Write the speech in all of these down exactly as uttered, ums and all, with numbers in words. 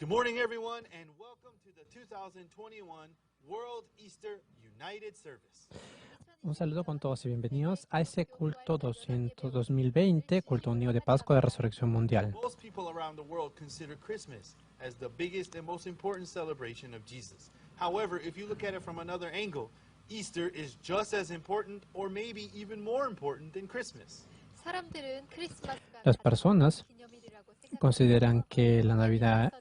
Morning, everyone, and welcome to the two thousand twenty-one World Easter United Service. Un saludo con todos y bienvenidos a ese culto doscientos, dos mil veinte, culto unido de Pascua de Resurrección Mundial. Most people around the world consider Christmas as the biggest and most important celebration of Jesus. However, if you look at it from another angle, Easter is just as important or maybe even more important than Christmas. 사람들은 크리스마스가 Las personas 기념일이라고 생각하지만 consideran que la Navidad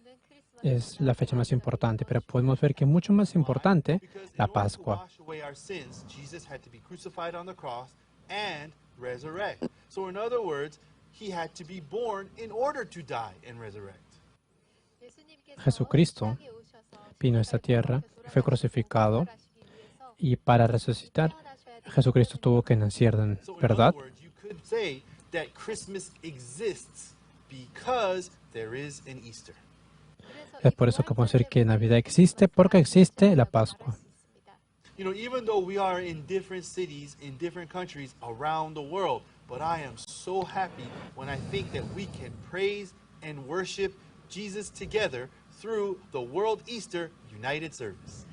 es la fecha más importante, pero podemos ver que es mucho más importante la Pascua. Because in order to wash away our sins, Jesus had to be crucified on the cross and resurrect. So in other words, he had to be born in order to die and resurrect. Jesucristo vino a esta tierra, fue crucificado, y para resucitar, Jesucristo tuvo que nacer, ¿verdad? So in other words, you could say that Christmas exists because there is an Easter. Es por eso que podemos decir que Navidad existe, porque existe la Pascua. You know, even though we are in different cities, in different countries around the world, but I am so happy when I think that we can praise and worship Jesus together through the World Easter United Service.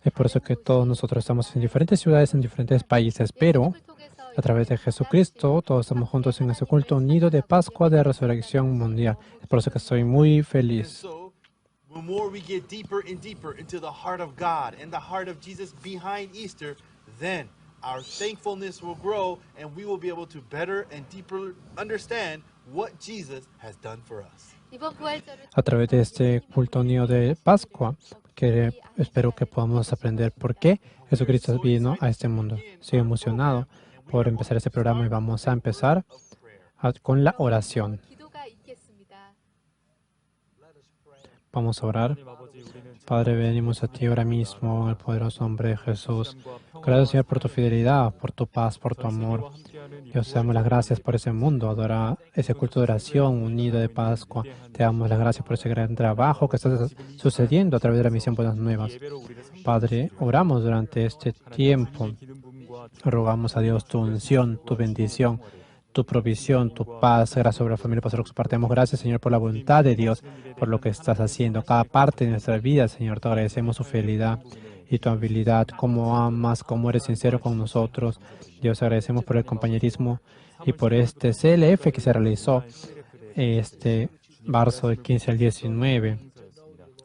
Es por eso que todos nosotros estamos en diferentes ciudades, en diferentes países, pero a través de Jesucristo, todos estamos juntos en ese culto unido de Pascua de Resurrección Mundial. Es por eso que estoy muy feliz. And so, the more we get deeper and deeper into the heart of God and the heart of Jesus behind Easter, then our thankfulness will grow and we will be able to better and deeper understand what Jesus has done for us. 이번 부활절을 A través de este culto unido de Pascua, que espero que podamos aprender por qué Jesucristo vino a este mundo. Estoy emocionado por empezar este programa y vamos a empezar a- con la oración. 기도가 있겠습니다. Vamos a orar. Padre, venimos a ti ahora mismo, en el poderoso nombre de Jesús. Gracias, Señor, por tu fidelidad, por tu paz, por tu amor. Dios, te damos las gracias por ese mundo, adora ese culto de oración unido de Pascua. Te damos las gracias por ese gran trabajo que está sucediendo a través de la misión Buenas Nuevas. Padre, oramos durante este tiempo. Rogamos a Dios tu unción, tu bendición, tu provisión, tu paz, gracias sobre la familia Pastor Oxo. Te damos gracias, Señor, por la voluntad de Dios, por lo que estás haciendo. Cada parte de nuestra vida, Señor, te agradecemos tu fidelidad y tu habilidad, cómo amas, cómo eres sincero con nosotros. Dios, agradecemos por el compañerismo y por este C L F que se realizó este marzo del quince al diecinueve.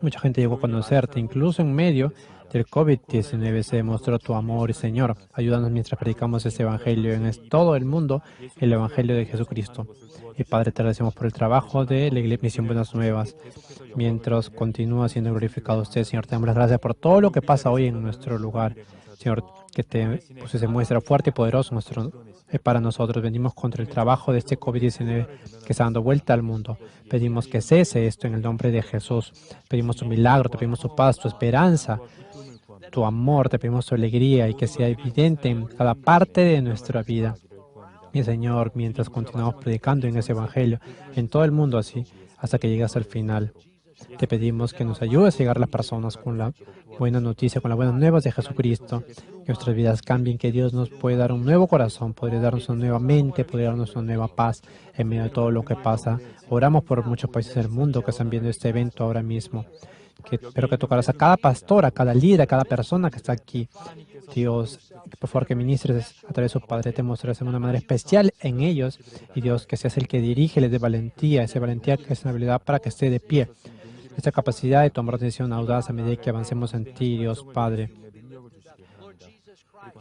Mucha gente llegó a conocerte, incluso en medio del COVID diecinueve se demostró tu amor, Señor. Ayúdanos mientras predicamos este evangelio en es- todo el mundo, el evangelio de Jesucristo. Y Padre, te agradecemos por el trabajo de la Iglesia Misión Buenas Nuevas, mientras continúa siendo glorificado usted, Señor. Te damos las gracias por todo lo que pasa hoy en nuestro lugar, Señor, que te pusiste muestra fuerte y poderoso nuestro, eh, para nosotros. Venimos contra el trabajo de este COVID diecinueve que está dando vuelta al mundo. Pedimos que cese esto en el nombre de Jesús. Pedimos tu milagro, te pedimos tu paz, tu esperanza, tu amor, te pedimos tu alegría y que sea evidente en cada parte de nuestra vida. Y Señor, mientras continuamos predicando en ese evangelio, en todo el mundo así, hasta que llegue hasta el final. Te pedimos que nos ayudes a llegar a las personas con la buena noticia, con las buenas nuevas de Jesucristo. Que nuestras vidas cambien, que Dios nos puede dar un nuevo corazón, podría darnos una nueva mente, podría darnos una nueva paz en medio de todo lo que pasa. Oramos por muchos países del mundo que están viendo este evento ahora mismo. Que, pero que tocarás a cada pastor, a cada líder, a cada persona que está aquí. Dios, que por favor que ministres a través de su Padre, te mostrarás de una manera especial en ellos. Y Dios, que seas el que dirige, les dé valentía, esa valentía que es una habilidad para que esté de pie. Esa capacidad de tomar decisión audaz a medida que avancemos en ti, Dios Padre.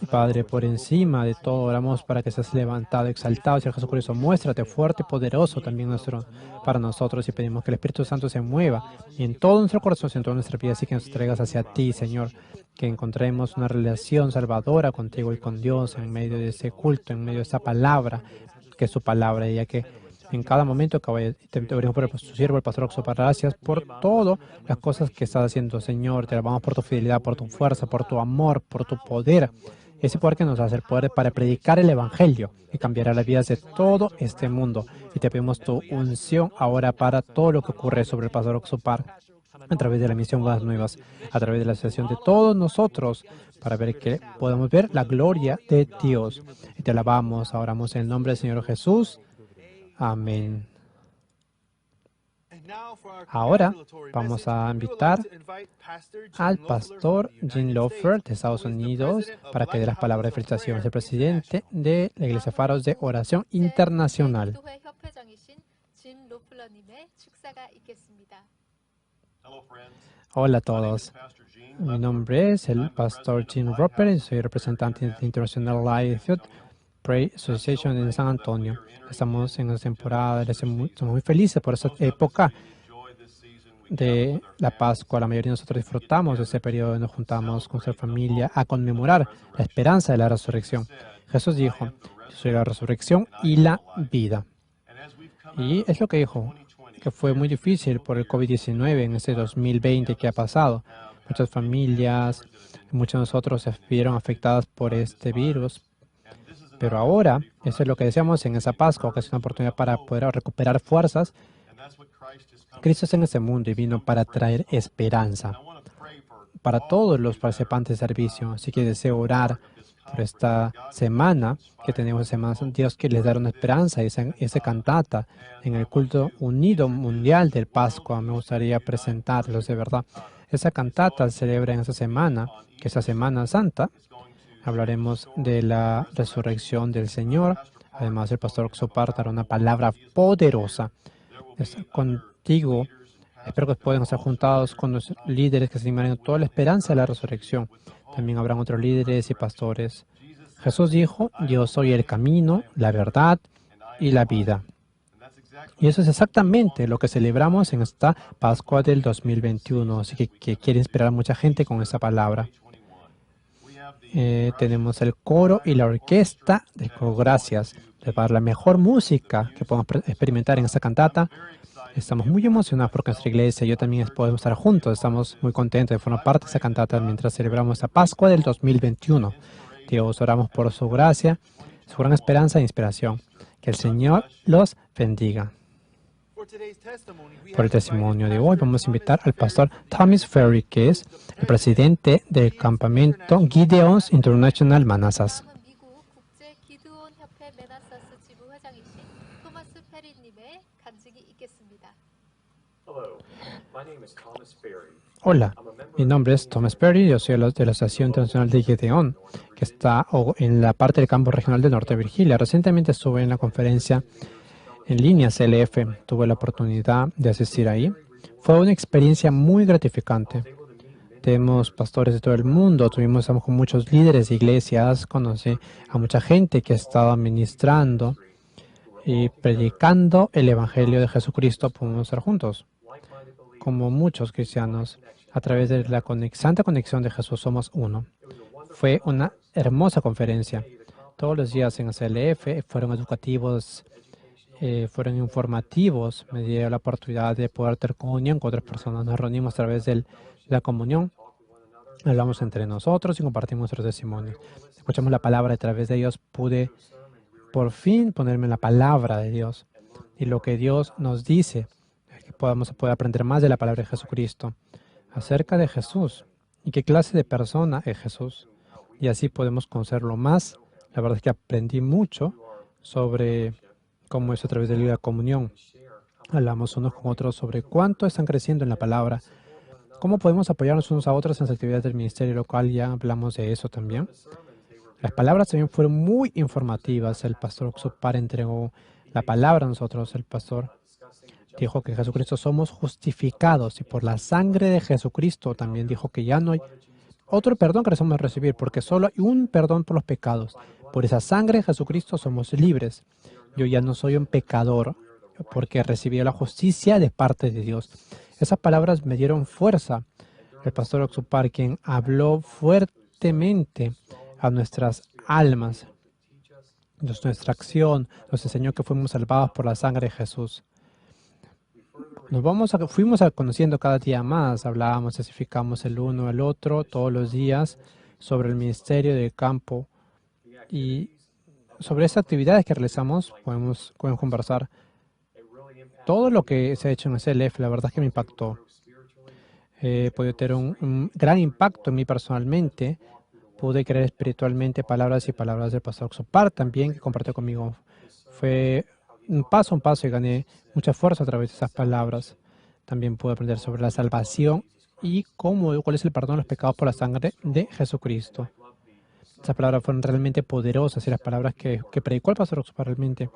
Y Padre, por encima de todo, oramos para que seas levantado, exaltado, Señor Jesucristo. Muéstrate fuerte, poderoso también nuestro, para nosotros, y pedimos que el Espíritu Santo se mueva y en todo nuestro corazón, en toda nuestra vida, así que nos entregas hacia ti, Señor. Que encontremos una relación salvadora contigo y con Dios en medio de ese culto, en medio de esa palabra, que es su palabra, ya que en cada momento que vaya, te, te oremos por el, su siervo, el pastor Oxo Parra, gracias por todas las cosas que estás haciendo, Señor. Te alabamos por tu fidelidad, por tu fuerza, por tu amor, por tu poder. Ese poder que nos hace el poder para predicar el evangelio y cambiará las vidas de todo este mundo. Y te pedimos tu unción ahora para todo lo que ocurre sobre el pastor Oxo Parra a través de la misión Buenas Nuevas, a través de la asociación de todos nosotros, para ver que podamos ver la gloria de Dios. Y te alabamos, oramos en el nombre del Señor Jesús. Amén. And Ahora vamos a invitar al pastor Jim Loeffler de Estados Unidos para que dé las palabras de felicitación. Es el presidente de la Iglesia Faros de Oración Internacional. Hola a todos. Mi nombre es el pastor Jim Roper y soy representante de International Life Youth Prayer Association en San Antonio. Estamos en esta temporada, les hemos- estamos muy felices por esta época de la Pascua. La mayoría de nosotros disfrutamos de ese periodo, nos juntamos con nuestra familia a conmemorar la esperanza de la resurrección. Jesús dijo: "Yo soy la resurrección y la vida". Y es lo que dijo, que fue muy difícil por el COVID diecinueve en este dos mil veinte que ha pasado. Muchas familias, muchos de nosotros se vieron afectadas por este virus. Pero ahora, eso es lo que deseamos en esa Pascua, que es una oportunidad para poder recuperar fuerzas. Cristo está en este mundo y vino para traer esperanza para todos los participantes de servicio. Así que deseo orar por esta semana que tenemos, Semana Santa. Dios que les dará una esperanza, esa, esa cantata en el culto unido mundial del Pascua. Me gustaría presentarlos de verdad. Esa cantata se celebra en esa semana, que es la Semana Santa. Hablaremos de la resurrección del Señor. Además, el pastor Oxopar dará una palabra poderosa. Es contigo. Espero que puedan estar juntados con los líderes que se animarán en toda la esperanza de la resurrección. También habrán otros líderes y pastores. Jesús dijo: "Yo soy el camino, la verdad y la vida". Y eso es exactamente lo que celebramos en esta Pascua del dos mil veintiuno. Así que, que quiere inspirar a mucha gente con esta palabra. Eh, tenemos el coro y la orquesta de coro. Gracias. Les va a dar la mejor música que podamos pre- experimentar en esta cantata. Estamos muy emocionados porque nuestra iglesia y yo también podemos estar juntos. Estamos muy contentos de formar parte de esta cantata mientras celebramos esta Pascua del dos mil veintiuno. Dios, oramos por su gracia, su gran esperanza e inspiración. Que el Señor los bendiga. Por el testimonio de hoy vamos a invitar al pastor Thomas Ferry, que es el presidente del campamento Gideon's International Manassas. Hola, mi nombre es Thomas Perry, yo soy de la Asociación Internacional de Gedeón, que está o- en la parte del campo regional del norte de Virginia. Recientemente estuve en la conferencia en línea C L F, tuve la oportunidad de asistir ahí. Fue una experiencia muy gratificante. Tenemos pastores de todo el mundo, tuvimos, estamos con muchos líderes de iglesias, conocí a mucha gente que estaba ministrando y predicando el evangelio de Jesucristo, pudimos estar juntos. Como muchos cristianos, a través de la conex- santa conexión de Jesús somos uno. Fue una hermosa conferencia. Todos los días en C L F fueron educativos, eh, fueron informativos. Me dio la oportunidad de poder tener comunión con otras personas. Nos reunimos a través de la comunión, hablamos entre nosotros y compartimos nuestros testimonios. Escuchamos la palabra, a través de ellos pude por fin ponerme en la palabra de Dios y lo que Dios nos dice, que podamos poder aprender más de la palabra de Jesucristo, acerca de Jesús y qué clase de persona es Jesús. Y así podemos conocerlo más. La verdad es que aprendí mucho sobre cómo es a través de la comunión. Hablamos unos con otros sobre cuánto están creciendo en la palabra, cómo podemos apoyarnos unos a otros en las actividades del ministerio local. Ya hablamos de eso también. Las palabras también fueron muy informativas. El pastor Oxopar entregó la palabra a nosotros. El pastor dijo que Jesucristo somos justificados y por la sangre de Jesucristo también dijo que ya no hay otro perdón que vamos a recibir, porque solo hay un perdón por los pecados. Por esa sangre de Jesucristo somos libres. Yo ya no soy un pecador, porque recibí la justicia de parte de Dios. Esas palabras me dieron fuerza. El pastor Oxopar, quien habló fuertemente a nuestras almas, nos- nuestra acción, nos enseñó que fuimos salvados por la sangre de Jesús. Nos vamos a- fuimos a- conociendo cada día más, hablábamos, testificamos el uno al otro todos los días sobre el ministerio del campo y sobre esas actividades que realizamos podemos, podemos conversar. Todo lo que se ha hecho en C L F, la verdad es que me impactó. Eh, puede tener un, un gran impacto en mí personalmente. Pude creer espiritualmente palabras y palabras del pastor Oxopar también, que compartió conmigo. Fue un paso, un paso y gané mucha fuerza a través de esas palabras. También pude aprender sobre la salvación y cómo, cuál es el perdón de los pecados por la sangre de Jesucristo. Esas palabras fueron realmente poderosas y las palabras que, que predicó el pastor Oxford realmente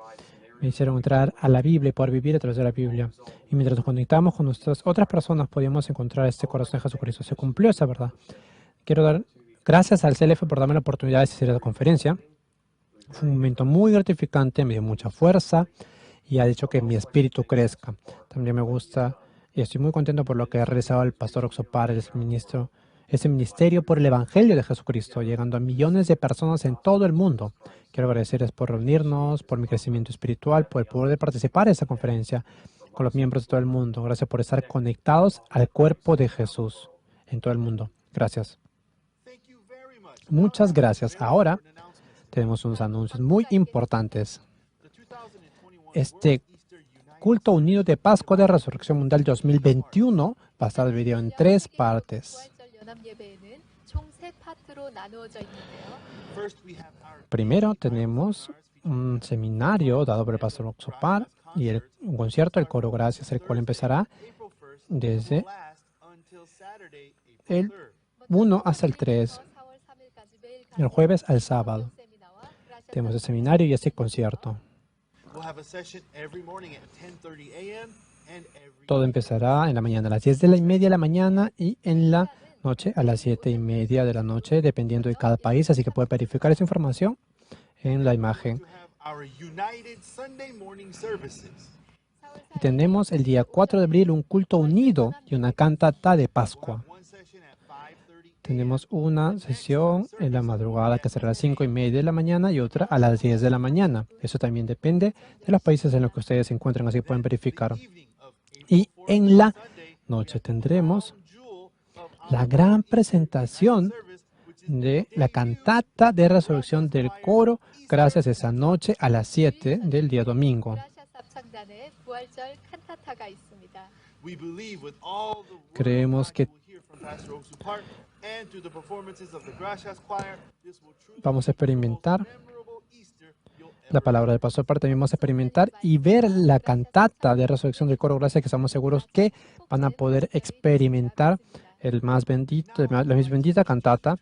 me hicieron entrar a la Biblia y poder vivir a través de la Biblia. Y mientras nos conectamos con nuestras otras personas, podíamos encontrar este corazón de Jesucristo. Se cumplió esa verdad. Quiero dar gracias al C L F por darme la oportunidad de hacer esta conferencia. Fue un momento muy gratificante, me dio mucha fuerza y ha hecho que mi espíritu crezca. También me gusta y estoy muy contento por lo que ha realizado el pastor Oxopar, el ministro, ese ministerio por el Evangelio de Jesucristo, llegando a millones de personas en todo el mundo. Quiero agradecerles por reunirnos, por mi crecimiento espiritual, por el poder de participar en esta conferencia con los miembros de todo el mundo. Gracias por estar conectados al cuerpo de Jesús en todo el mundo. Gracias. Muchas gracias. Ahora tenemos unos anuncios muy importantes. Este culto unido de Pascua de Resurrección Mundial dos mil veintiuno va a estar dividido en tres partes. Primero tenemos un seminario dado por el pastor Oxopar y el, un concierto del coro Gracias, el cual empezará desde el uno hasta el tres, el jueves al sábado. Tenemos el seminario y este concierto. We'll have a session every morning at ten thirty a m and every Todo empezará en la mañana a las diez de la y media de la mañana y en la noche a las siete y media de la noche, dependiendo de cada país, así que pueden verificar esa información en la imagen. To have our United Sunday morning services. Y tenemos el día cuatro de abril un culto unido y una cantata de Pascua. Tenemos una sesión en la madrugada que será a las cinco y media de la mañana y otra a las diez de la mañana. Eso también depende de los países en los que ustedes se encuentren, así que pueden verificar. Y en la noche tendremos la gran presentación de la cantata de resurrección del coro Gracias esa noche a las siete del día domingo. Creemos que vamos a experimentar la palabra del pastor, pero también vamos a experimentar y ver la cantata de resurrección del coro Gracias, que estamos seguros que van a poder experimentar el más bendito, la más bendita cantata,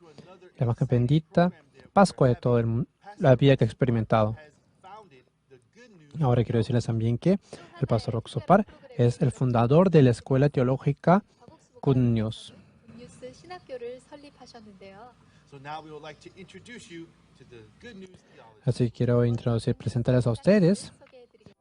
la más bendita Pascua de todo el mu-, la vida que ha experimentado. Ahora quiero decirles también que el pastor Oxopar es el fundador de la Escuela Teológica Good News. Así que quiero introducir, presentarles a ustedes.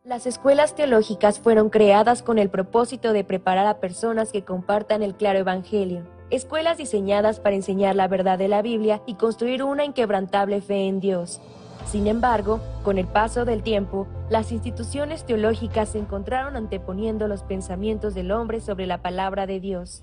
Las escuelas teológicas fueron creadas con el propósito de preparar a personas que compartan el claro evangelio. Escuelas diseñadas para enseñar la verdad de la Biblia y construir una inquebrantable fe en Dios. Sin embargo, con el paso del tiempo, las instituciones teológicas se encontraron anteponiendo los pensamientos del hombre sobre la palabra de Dios.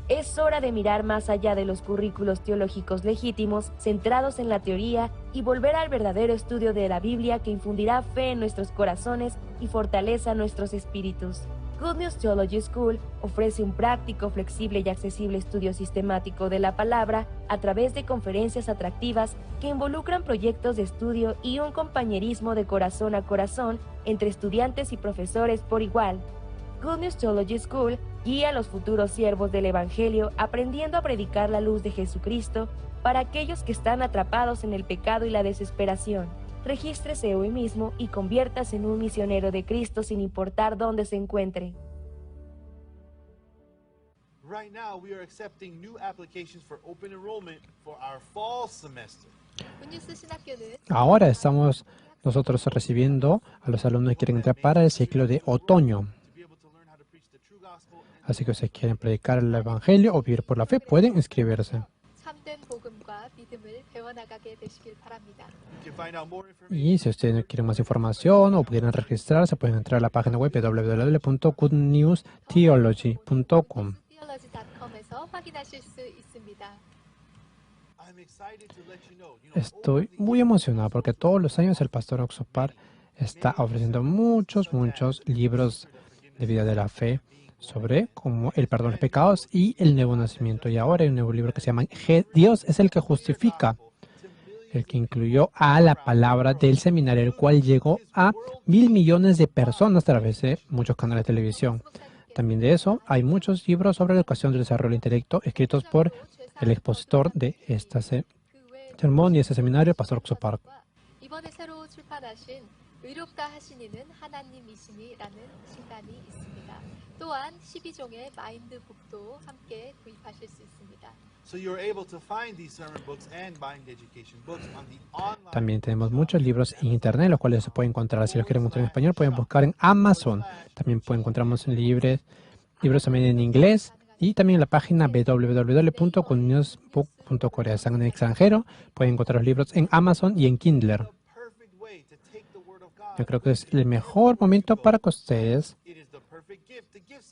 Es hora de mirar más allá de los currículos teológicos legítimos, centrados en la teoría, y volver al verdadero estudio de la Biblia que infundirá fe en nuestros corazones y fortaleza nuestros espíritus. Good News Theology School ofrece un práctico, flexible y accesible estudio sistemático de la palabra a través de conferencias atractivas que involucran proyectos de estudio y un compañerismo de corazón a corazón entre estudiantes y profesores por igual. Good News Theology School guía a los futuros siervos del Evangelio aprendiendo a predicar la luz de Jesucristo para aquellos que están atrapados en el pecado y la desesperación. Regístrese hoy mismo y conviértase en un misionero de Cristo sin importar dónde se encuentre. Right now, we are accepting new applications for open enrollment for our fall semester. Good News 신학교는 Ahora estamos nosotros recibiendo a los alumnos que quieren entrar para el ciclo de otoño. To be able to learn how to preach the true gospel and Así que si quieren predicar el evangelio o vivir por la fe, pueden inscribirse. 참된 복음과 믿음을 배워나가게 되시길 바랍니다. You can find out more information. Y si ustedes quieren más información o quieren registrarse, pueden entrar a la página web w w w punto good news theology punto com. Theology dot com 에서 확인하실 수 있습니다. I'm excited to let you know, you know, Estoy muy emocionado porque todos los años el pastor Oxopar está ofreciendo muchos, muchos libros de vida de la fe sobre como el perdón de los pecados y el nuevo nacimiento. Y ahora hay un nuevo libro que se llama Je-, Dios es el que justifica, el que incluyó a la palabra del seminario, el cual llegó a mil millones de personas a través de muchos canales de televisión. También de eso, hay muchos libros sobre la educación del desarrollo del intelecto escritos por el expositor de esta se- sermón y este seminario, el pastor Oxo Park. 이번에 새로 출판하신 의롭다 하시니는 하나님이시니라는 신간이 있습니다. 또한 십이 종의 마인드북도 함께 구입하실 수 있습니다. So you're able to find these sermon books and Bind Education books on the online. También tenemos muchos libros en internet, los cuales se pueden encontrar. Si los quieren encontrar en español, pueden buscar en Amazon. También pueden encontrarnos en libres, libros también en inglés y también en la página w w w punto kunniosbook punto korea. Si están en el extranjero, pueden encontrar los libros en Amazon y en Kindle. Yo creo que es el mejor momento para que ustedes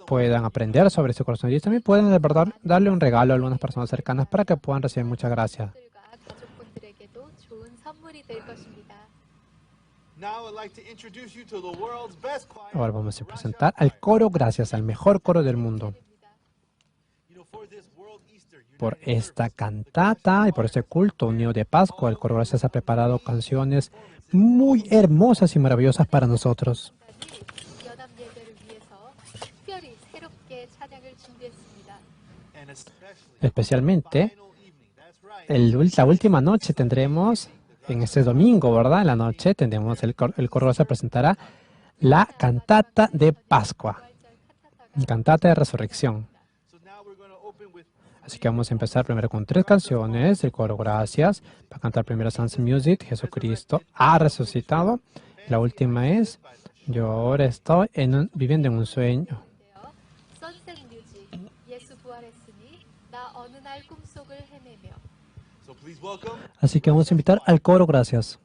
puedan aprender sobre su corazón y también puedan de verdad darle un regalo a algunas personas cercanas para que puedan recibir mucha gracia. Ahora vamos a presentar al coro Gracias, al mejor coro del mundo. Por esta cantata y por este culto unido de Pascua, el coro Gracias ha preparado canciones muy hermosas y maravillosas para nosotros. Especialmente el ul- la última noche tendremos, en este domingo, ¿verdad? En la noche tendremos el, cor- el coro Gracias presentará la cantata de Pascua, la cantata de resurrección. Así que vamos a empezar primero con tres canciones del coro Gracias. Va a cantar primero Sunset Music, Jesucristo ha resucitado. La última es Yo ahora estoy en un- viviendo en un sueño. Sunset Music, 예수 부활했으니 나 어느 날 꿈속을 헤매며. So please welcome. Así que vamos a invitar al coro Gracias.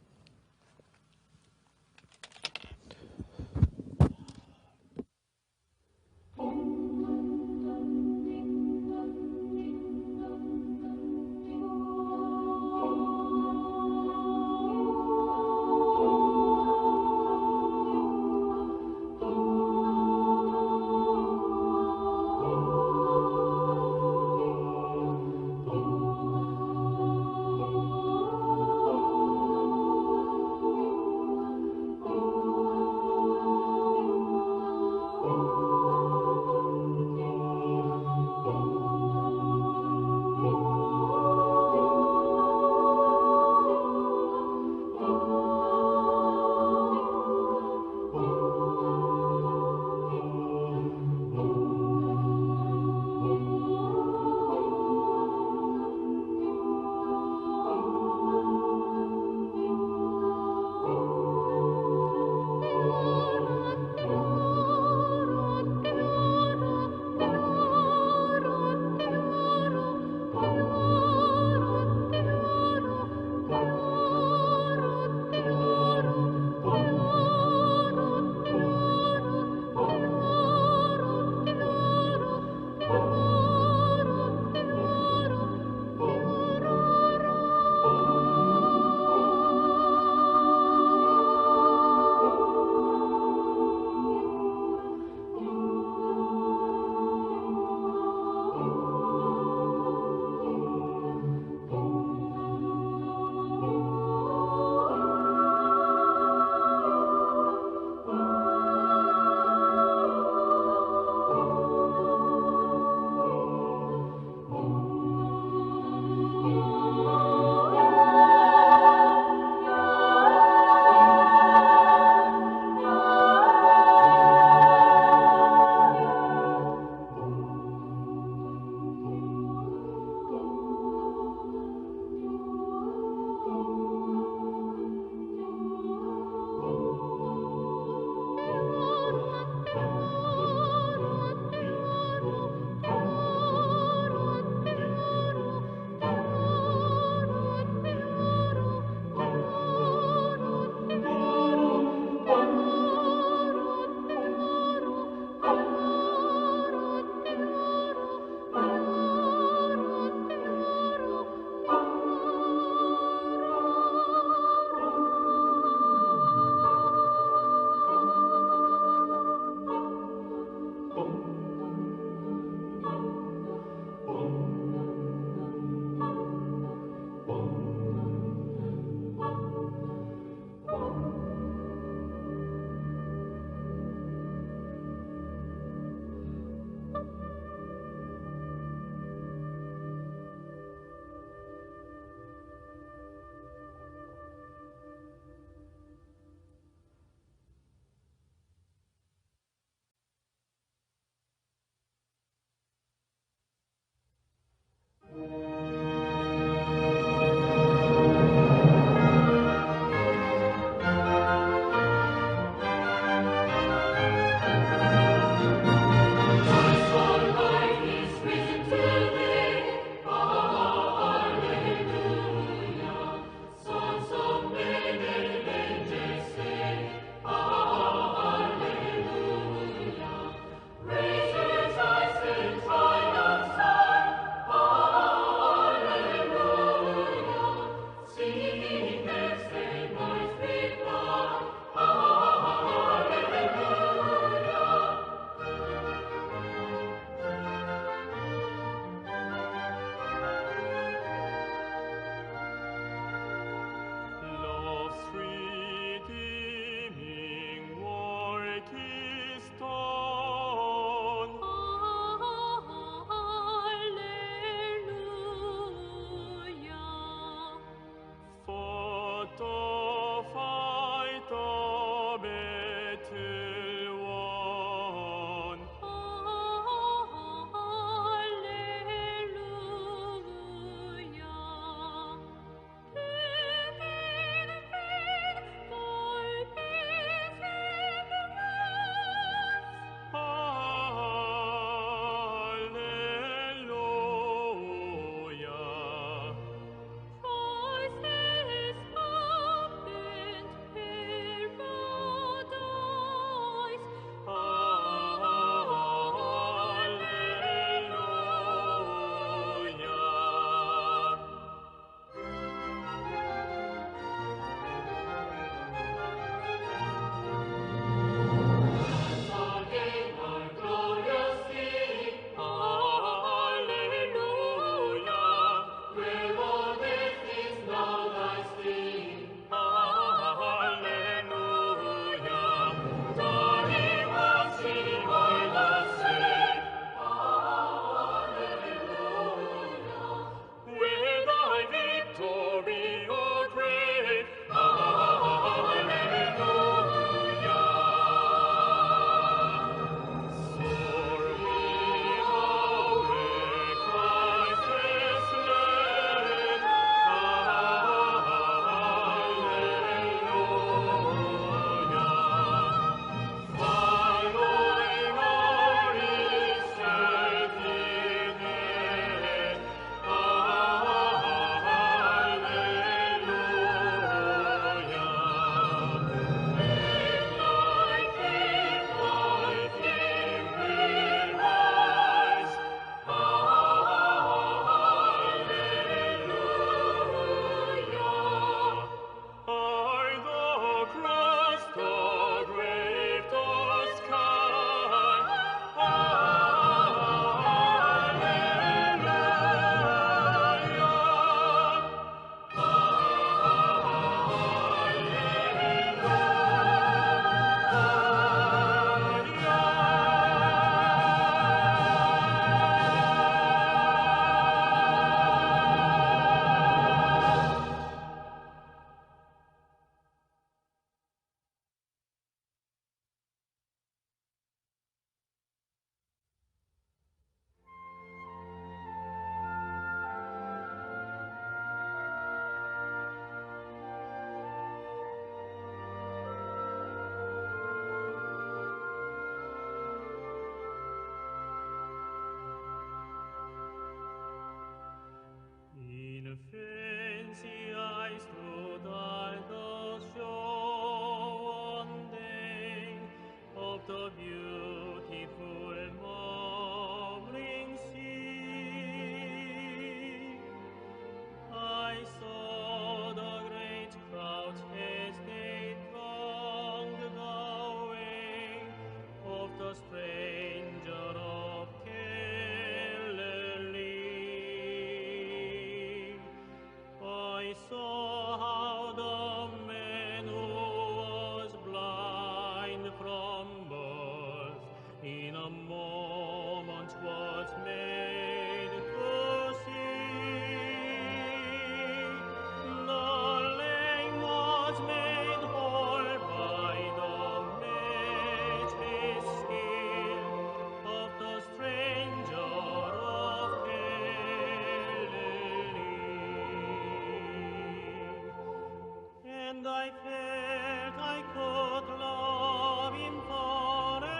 I felt I could love him forever.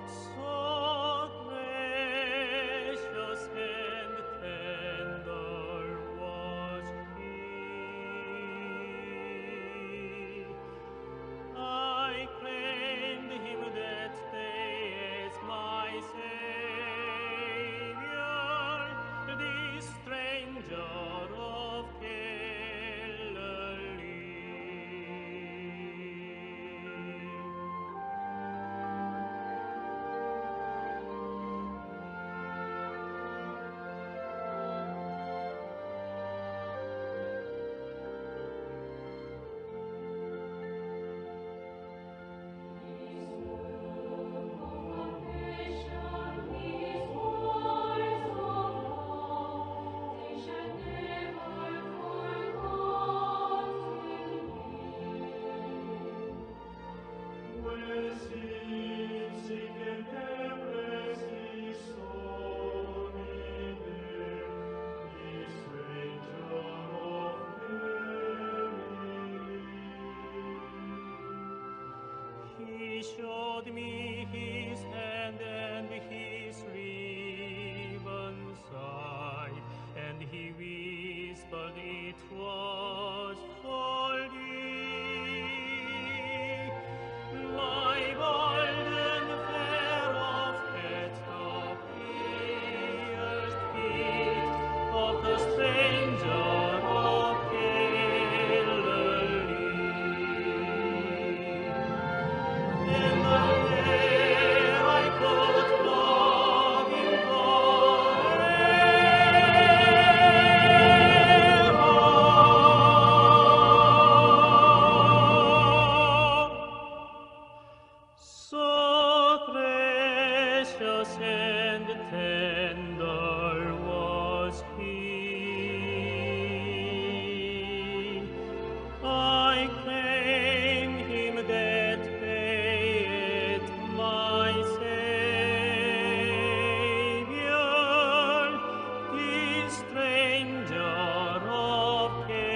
So gracious and tender was he. I claimed him that day as my Savior, this stranger of Galilee. He showed me his hand and his riven side, and he whispered it was for thee. My burden fell off at the pierced feet of the stranger of Galilee. And there I could love him forever. So gracious and tender was he. I claim him that day as my Savior, this stranger of Galilee.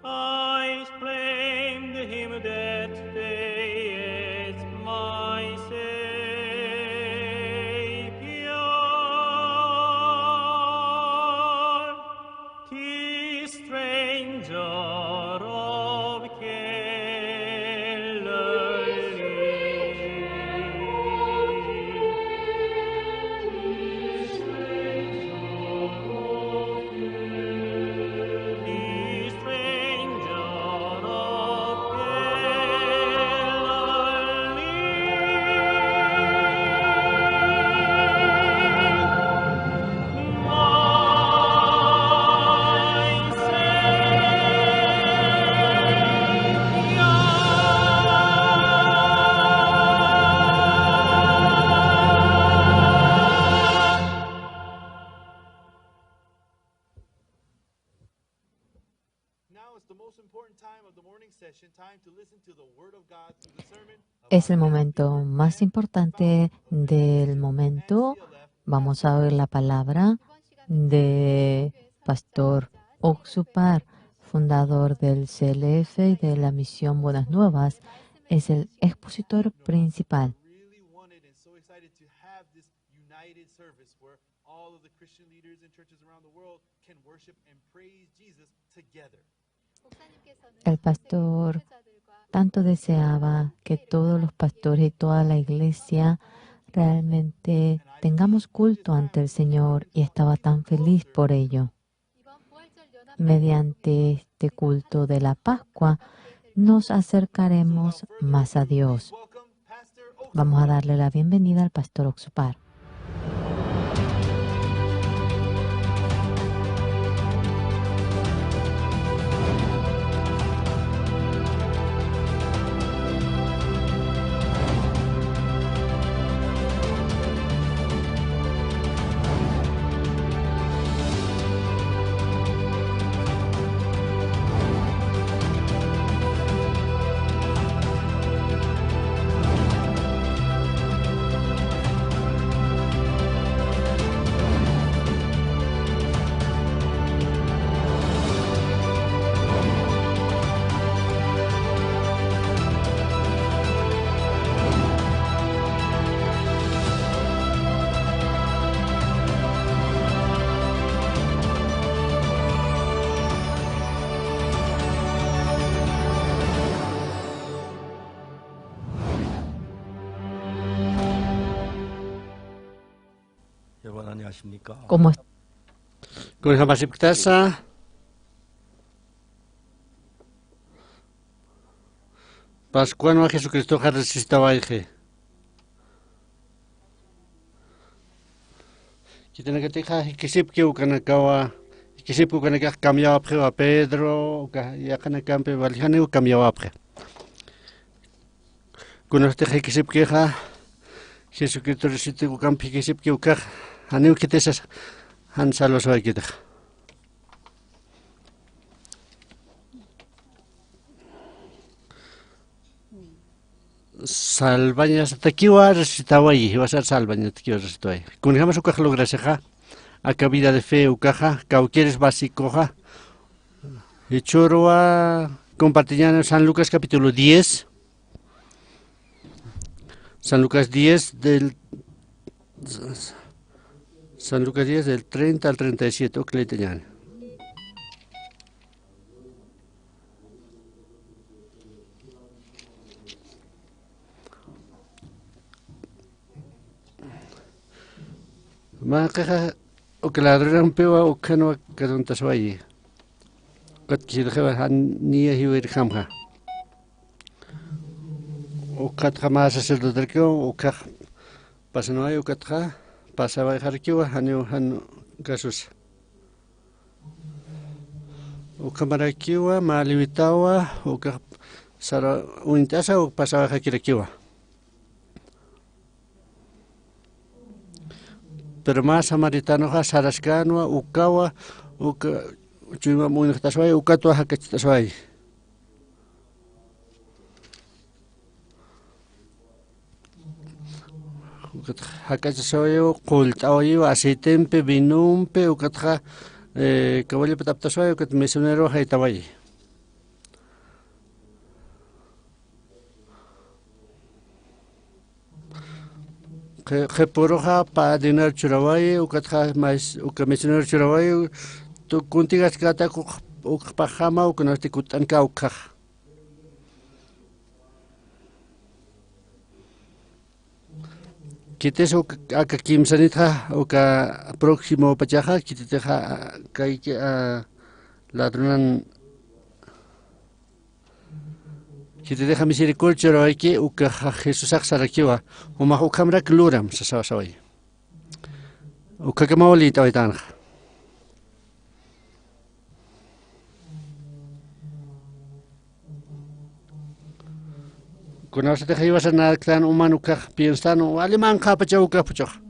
I claimed him that day as my Savior, the stranger of Galilee. Now is the most important time of the morning session, time to listen to the word of God through the sermon of Es el our momento más importante del momento. Vamos a oír la palabra de Pastor Oxupar, fundador del C L F y de la Misión Buenas Nuevas. Es el expositor principal. Really wanted and so excited to have this united service where all of the Christian leaders and churches around the world can worship and praise Jesus together. El pastor tanto deseaba que todos los pastores y toda la iglesia realmente tengamos culto ante el Señor y estaba tan feliz por ello. Mediante este culto de la Pascua nos acercaremos más a Dios. Vamos a darle la bienvenida al pastor Oxupar. ¿Cómo? Kunjamasipktasa. Pascuanwa Jesucristoxa resucitawayxi. Khitinakatixa jikisipki ukanakawa, jikisipki ukanakax kamyawapxiwa Pedro, uka yaqhanakampi waljaniw kamyawapxi. Kunastix jikisipkixa, Jesucristo resucitawayki ukampi jikisipki ukax, janiw khitisas, jan salvaswaykitix. Salvañasatakiwa resucitawayi, jiwasar salvañasatakiwa resucitawayi. Kunjamas ukax lograsixa, aka vida de fe ukaxa, kawkïris básicoxa. Jichhüruwa compartiñäni San Lucas capítulo diez. San Lucas diez del, San Lucas diez del treinta al treinta y siete, uk leytañäni. Mä qixa uk ladronampiwa ukhanwa katuntaswayi. Ukat jiwirxiwa jan niya jiwirjamxa. Ukatxa mä sacerdoterkiw ukhax pasanway ukatxa pasawayxarakiwa janiw jan kasusa. Ukhamarakiwa mä levitawa ukax sara uñt'asa uk pasawayxakirakiwa. Pero mä samaritanoxa saraskänwa ukawa, uka chuymamp uñjtasway, ukatwa jak'acht'asway. Ukat jak'acht'asawayiw, qullt'awayiw, aceitempi, vinompi, ukatxa, eh, kawallipataptasway, ukat misionero jaytawayi. Qhi-, qhipuruxa padrinar churawayi, ukatxa mais-, uka misionero churawayi, tu-, kuntigaskata uk-, ukxpaxama, ukunasti kutt'anka ukxax. Khitis uk-, aka kimsanitxa, uka próximo pachaxa, khititixa, kayki, a, ladronan, khititixa misericordia churawayki, ukaxa Jesusax sarakiwa, jumax ukhamrak luram, sasawa sawayi. Ukhakamaw liyt'awaytanxa. Kunasatix jiwasa naktän uman ukax pienstan, wali manqhapachaw ukax puchuxa.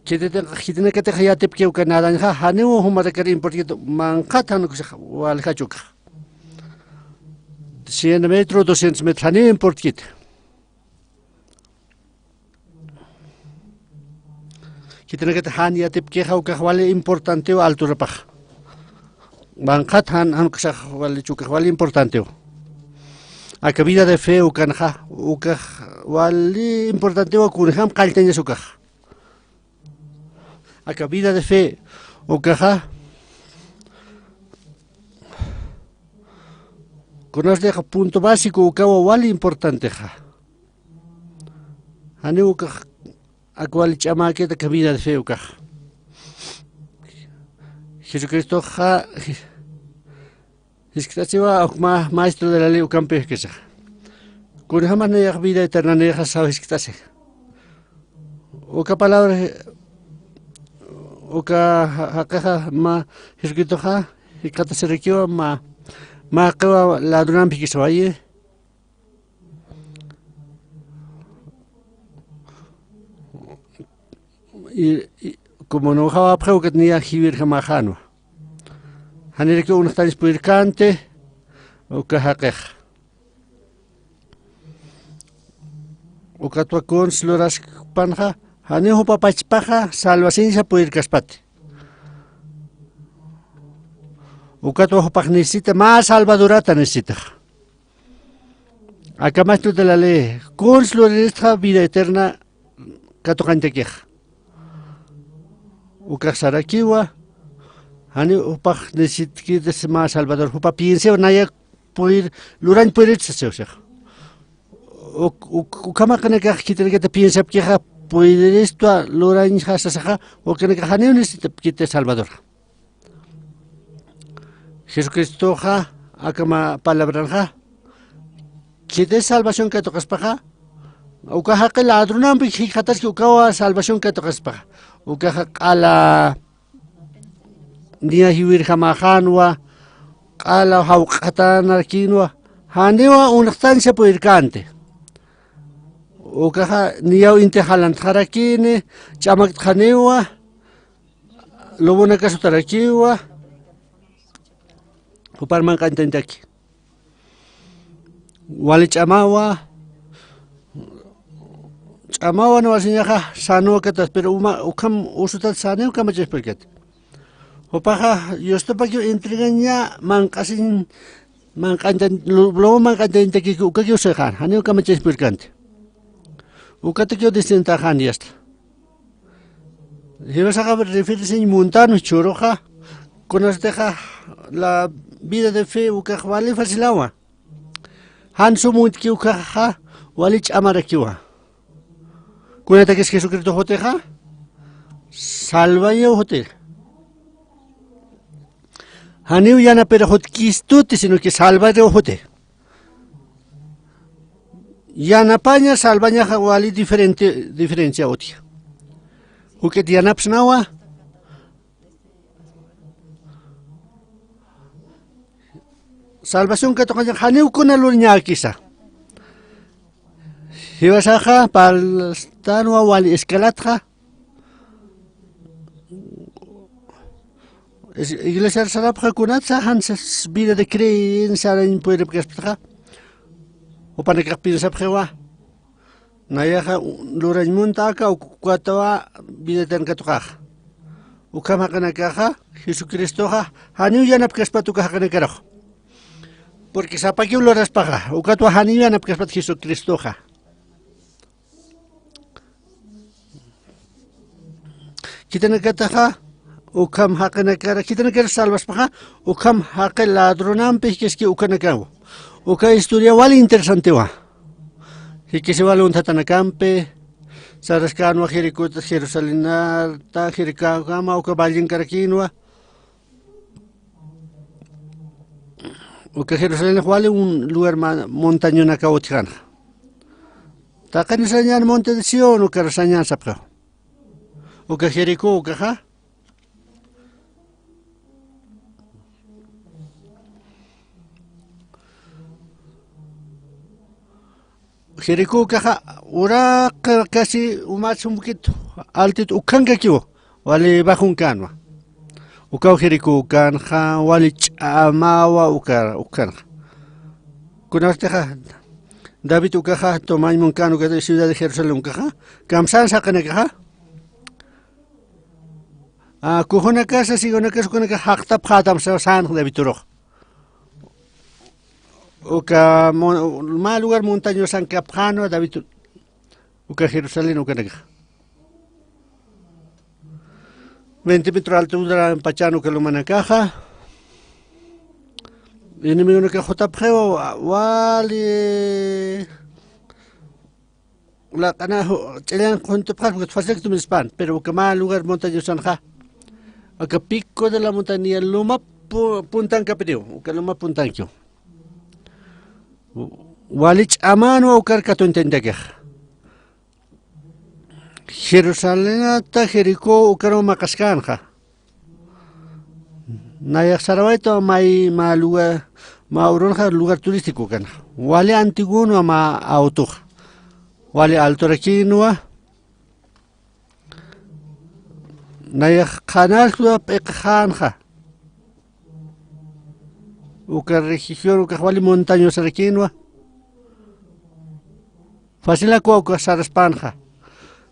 Khitinakatix yatipki uka nadañxa, janiw jumatakar importkit, manqhat jan ukasax waljach ukax. Cien metro, doscientos metro, janiw importkit. Khitinakatix jan yatipkixa ukax wali importantew alturapax. Manqhat jan, jan ukasax wali chukax wali importantew. Aka vida de fe ukanxa, ukax wali importantew kunjam qalltañas ukax. Aka vida de fe ukaxa, kunasatix punto básico ukawa wali importantexa. Janiw ukax ak wali ch'amäkit aka vida de fe ukax. Jesucristoxa, jiskt'asiwa uk mä maestro de la ley ukampi jikisixa. Kunjamas nayax vida eterna nayaxa saw jiskt'asi. Uka palabra, uka ja-, jaqixa mä Jesucristoxa jikxatasirakiwa mä, mä qiwa ladronampi jikisiwayi. Y, y, como no jawapxi ukat niya jiwirjamaxänwa. Janirakiw unxtañs purirkanti, uka jaqix. Ukatwa kuns luraskpanxa, janiw jupa pachpaxa salvasinsa purirkaspati. Ukatwa jupax necesita, mä salvadorata necesitax. Aka maestro de la ley, kuns luriristxa vida eterna katuqañtakix. Ukax sarakiwa, janiw jupax necesitkit mä salvador, jupa piensiw nayax puyir, lurañ puyirit sasiw six. Uk-, uk-, ukhamaqinakax khitinakata piensapkixa, puydiristu lurañja sasaxa, ukanakax janiw necesitapkiti Salvadorxa. Jesucristoxa, akama palabranxa, khiti salvación katuqaspaxa, uka jaqi ladronampi jikxataski ukawa salvación katuqaspaxa. Ukaxa q'ala niya jiwirjamaxanwa, q'ala jawq'atanarakinwa, janiwa unxtansa purirkanti. Ukaxa niyaw inti jalantxarakini, ch'amaktxaniwa, lobonakasutarakiwa, jupar manq'añtañtaki. Wali ch'amawa, ch'amawa no wasiñaxa, sanuwa katas, pero uma, ukham usutat saniw kamachaspirkat. Jupaxa, Diostapakiw entregaña manq'asiñ, manq'añtañ, lo, lobo manq'añtañtaki ukakiw sixan, janiw kamachaspirkanti. Ukatakiw distintaxan yasta. Jiwasaxa referenciañ muntan churuxa, kunatixa la vida de fe ukax wali facilawa. Jan sum muntki ukaxa wali ch'amarakiwa. Kunatakis Jesucristo jutixa, salvañaw juti. Janiw yanapir jutkistuti, sino que salvariw juti. Yanapaña, salvañaxa wali diferente, diferencia utji. Juk'it yanapsnawa. Salvación katuqaña janiw kuna lurñäkisa. Jiwasaxa, palstanwa wali escalatxa. Es, iglesiar sarapxa kunatsa jan sas vida de creencia arañ pueripkaspatxa. Jupanakax piensapxiwa. Nayaxa lurañ munta aka ukatawa vida eterna katuqaxa. Ukham jaqinakaxa, Jesucristoxa, janiw yanapkaspat uka jaqinakarux. Porque sapakiw luraspaxa, ukatwa janiw yanapkaspat Jesucristoxa. Khitinakataxa, ukham jaqinakara, khitinakara salvaspxa, ukham jaqi ladronampi jikisiski ukanakaw. Uka historia wali interesantewa. Jikisiwa lunthatanakampi, saraskänwa Jericota, Jerusalenata, Jericokama, uka vallenkarakinwa. Uka Jerusalenx wali un lugar ma-, montañonakaw utjkänxa. Taqin sañän monte de Sión, ukar sañän sapxiw. Uka Jericó ukaxa. Jericó ukaxa uraq casi umat sum poquito altit ukhankakiw, wali bajunkänwa. Ukaw Jericó ukänxa, wali ch'amawa uka, ukhanxa. Kunatixa, David ukaxa, tomañ munkän uka ciudad de Jerusalén ukaxa, kamsän saqinakaxa. Ah, kujunakasa, sigunakasa, ukanakax jaqtapxätam sänxa David urux. Uka mo-, mä lugar montañosankapxänwa David, uka Jerusalén ukanakax. Veinte metro altura pachan uka lumanakaxa. Enemigonakax jutapxiwa, wali laq'ana ju-, ch'allan quntupxaspa, facilak tumispan, pero uka mä lugar montañosanxa. Aka pico de la montaña luma pu-, puntankapiriw, uka luma puntankiw. Wali ch'amänwa ukar katuñtañtakix. Jerusalenata Jericó ukaruw maqaskänxa. Nayax sarawayta may mä lugar, mä urunxa lugar turístico kanxa. Wali antiguonwa mä autoxa. Wali altorakinwa. Nayax qhanaswa p'iqxänxa. Uka región ukax wali montañosarakinwa. Facilakwa uka saraspanxa.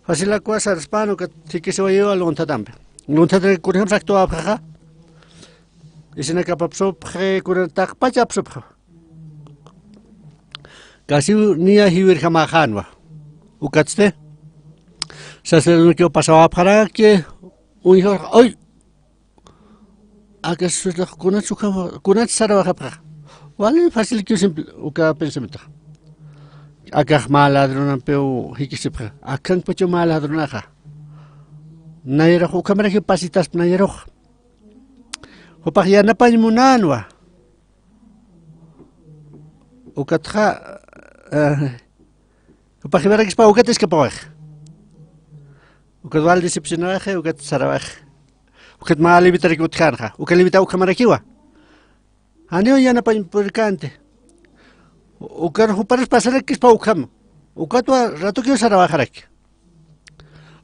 Facilakwa saraspan uka thikisiwayiwa lunthatampi. Lunthatampi kunjam saktawapxaxa. Isinakapapsupxi, kuna taqpachapsupxa. Casi niya jiwirjamaxänwa. Ukatsti. Sacerdotekiw pasawapxaraki. Uñjax, ¡ay! Aka Jesustax kunats uka, kunats sarawaxapxa. Wali facilkiw simple, uka pensamientoxa. Akax mä ladronampiw jikisipxa. Akankpachaw mä ladronaxa. Nayarux ukhamarakiw pasitaspa nayarux. Jupax yanapañ munänwa. Ukatxa, eh, jupax jiwarakispa ukat iskapawix. Ukat wal decepcionawixi, ukat sarawix. Ukat mä levitarak utjänxa. Uka levita ukhamarakiwa. Janiw yanapañ purkänti. Ukar juparas pasarakispa ukham. Ukatwa ratukiw sarawayxaraki.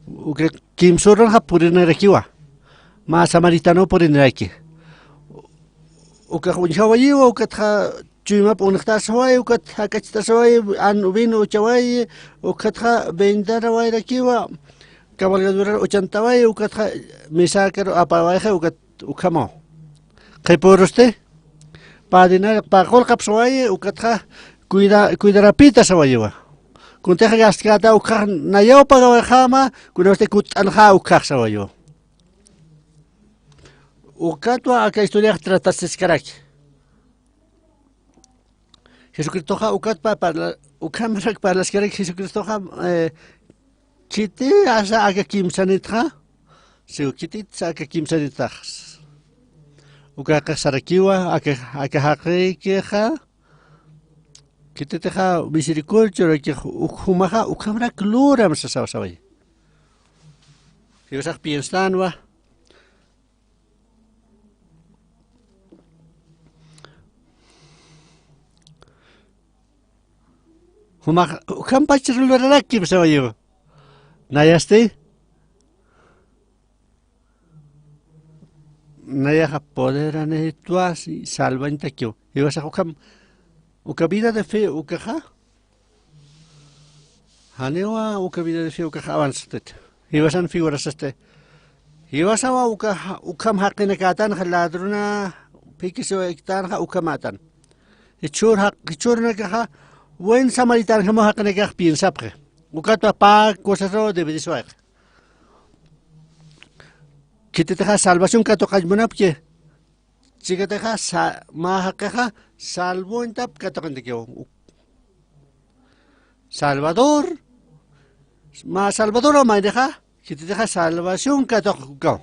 Uka kimsürunxa purinirakiwa. Mä samaritano puriniraki. Ukax uñjawayiwa, ukatxa chuymap unxtasawayi, ukat jak'achtasawayi, an vino uchawayi, ukatxa vendarawayrakiwa, cabalgadurar uchantawayi, ukatxa misakaru apawayxi, ukat ukhamaw. Qhipürusti, padrina, pä qullqapsawayi, ukatxa cuida-, cuidarapïtasawayiwa. Kuntixa gastkäta ukkhax nayaw pagawayxäma, kunawsti kutt'anxä ukkhaxsawayiwa. Ukatwa aka historiax tratasiskaraki. Jesucristoxa ukatpa parla-, ukhamarak parlaskaraki Jesucristoxa, eh, khiti asa aka kimsanitxa, siw khititsa aka kimsanitax. Uka jaqix sarakiwa, aka, aka jaqikixa, khititixa misericordia churakix, uk jumaxa ukhamarak luram sasaw sawayi. Jiwasax piensanwa. Jumax ukhampach lurarakim sawayiwa. Nayasti. Nayaxa poderanitwa salvañtakiw. Jiwasax ukham, uka vida de fe ukaxa. Janiwa uka vida de fe ukax avanzastit. Jiwasan figurasasti. Jiwasawa uka ja-, ukham jaqinakätanxa ladrona phikisiwayktänxa ukhamätan. Jichhür jaq-, jichhürunakaxa buen samaritanjamaw jaqinakax piensapxi. Ukatwa pä cosasaw dividisiwayxi. Khititixa salvación katuqañ munapki. Chikatixa sa-, mä jaqixa salvoñtap katuqintakiw. Salvador, mä Salvador maynixa, khititixa salvación katuq ukaw.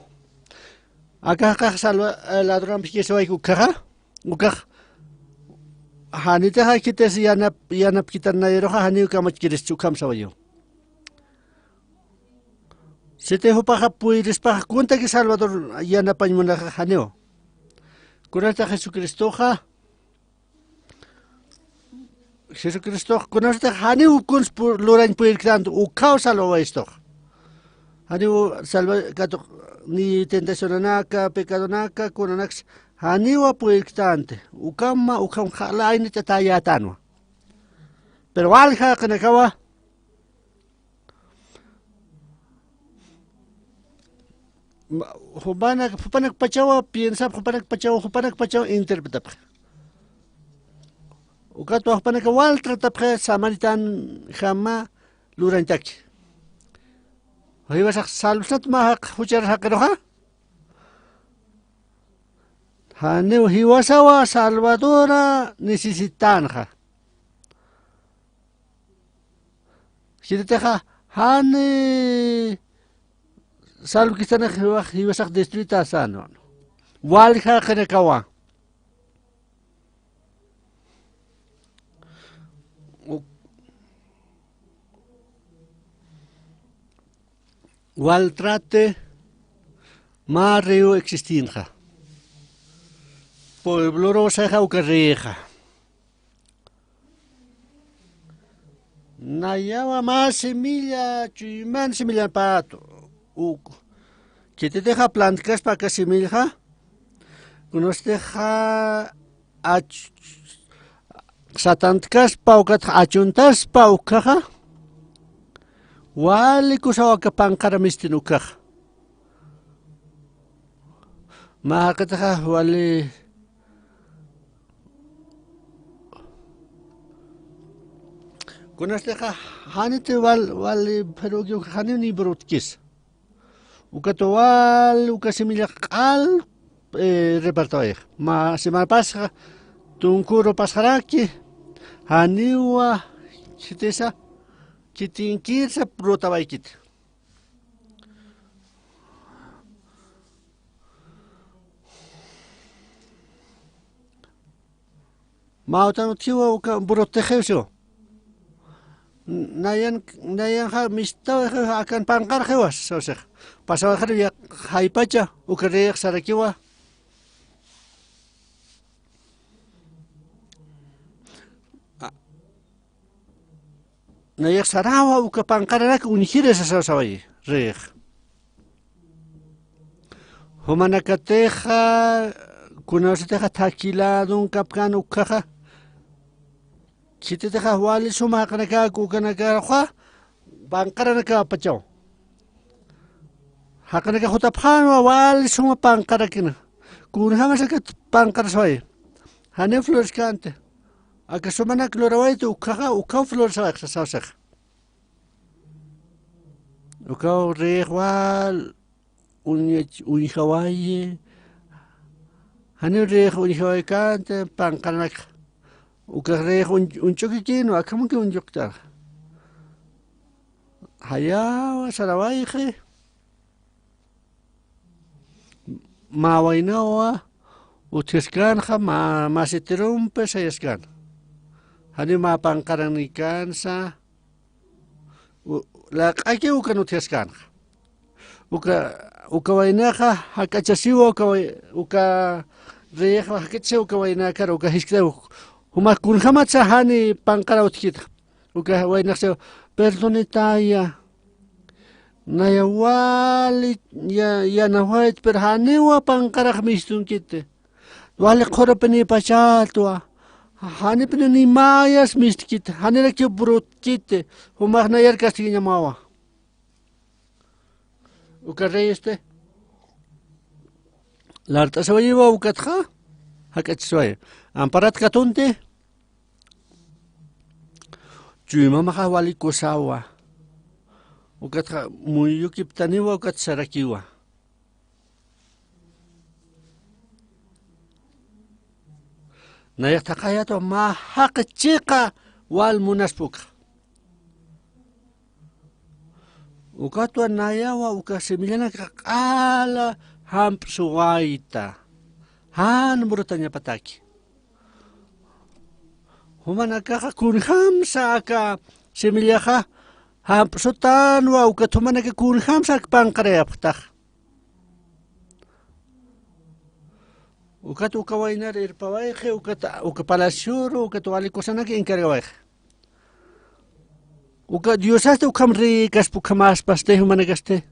Aka jaqixa salva-, eh, ladronamp jikisiwayki ukkhaxa, ukax, janitixa khitis yanap-, yanapkitan nayaruxa, janiw kamachkirischi ukham sawayiw. Siti jupaxa puyrispaxa kuntaki Salvador yanapañ munaxa janiw. Kunatix Jesucristoxa, Jesucristox kunatix janiw kuns pu-, lurañ purirktanti, ukhaw salvawayistux. Janiw salva katuq ni tentacionanaka, pecadonaka, kunanaks janiwa purirktanti. Ukhama, ukham jala aynit atayätanwa. Pero walja jaqinakawa, ma-, jupanak, jupanakpachawa piensap, jupanakpachawa, jupanakpachawa interpretapxi. Ukatwa jupanaka wal tratapxi samaritanjama lurañtaki. Jiwasax salvsnat mä jaq-, juchar jaqiruxa. Janiw jiwasawa salvadora necesitanxa. Khititixa, jani salvkistanix jiwax, jiwasax destruitasänwa. Walja jaqinakawa. U-, wal trate, mä río existinxa. Puebloruw sayxa uka ríoxa. Nayawa mä semilla, chuyman semillampat uk. Khititixa plantkaspa aka semillxa, kunatixa ach-, satantkaspa ukatxa achuntaspa ukkhaxa, wali kusaw aka panqara mistin ukkhaxa. Mä jaqitixa wali Kunatixa janiti wal-, wali, pero uka janiw ni brotkis. Ukat wal, uka semilla q'al, eh, repartawayix. Mä semana pasxa, tunkuru pasxaraki, janiwa Khitisa, khitinkirsa brutawaykit. Mä utan utjiwa uka brutixiw siwa. Nayan, nayanxa mistawixiw akan panqarxiwa, sawsix. Pasawayxir ya-, jaypacha, uka rix sarakiwa. A-, Nayax sarawa uka panqaranak uñjirisa sasawayi, rix. Jumanakatixa, kunawsitixa thakhi ladun kapkän ukhaxa, khititixa wali suma jaqinakaku ukanakaxa, panqaranakapachaw. Jaqinaka jutapxänwa wali suma panqarakina. Kunjämasa aka panqarasaway. Janiw floreskänti. Aka sumanak lurawayta ukhaxa, ukhaw floresawayxa sawsaxa. Ukaw rix wal uñach-, uñjawayi. Janiw rix uñjawaykänti panqaranakxa. Ukax rix uñ-, uñch'ukikinwa, akhamuki uñch'uktanxa. Jayawa sarawayxi. Mä waynawa utjiskänxa, mä, mä sitirumpi sayaskän. Janiw mä panqaranikansa, u-, laq'akiw ukan utjiskänxa. Uka, uka waynaxa jak'achasiwa, uka way-, uka riyaxa jak'achasiwa uka waynakar, uka jiskt'aw. Jumax kunjämatsa jani panqara utjkitxa. Uka waynaxsa, perdonitaya. Naya wali ya-, yanapawayt, pero janiwa panqarax mistunkiti. Wali qhurupinipachatwa. Janipini ni mayas mistkiti. Janirakiw brutkiti. Jumax nayar castigañamawa. Uka rey este. Lart'asawayiwa ukatxa. Jak'achasaway. Amparat katunti. Chuymamaxa wali kusawa. Ukatxa muyukiptaniwa, ukat sarakiwa. Nayax thaqayatwa mä jaqi chiqa wal munaspa ukxa. Ukatwa nayawa uka simillanak q'ala jamp'suwayta. Jan brutañapataki. Jumanakaxa kunjämsa aka simillaxa jamp'sutänwa, ukat jumanaka kunjämsa ak panqarayapxtax. Ukat uka waynar irpawayxi, ukat uka palacioru, ukat wali kusanak encargawayxi. Uka Diosasti ukham rikaspa ukhamäspasti, jumanakasti.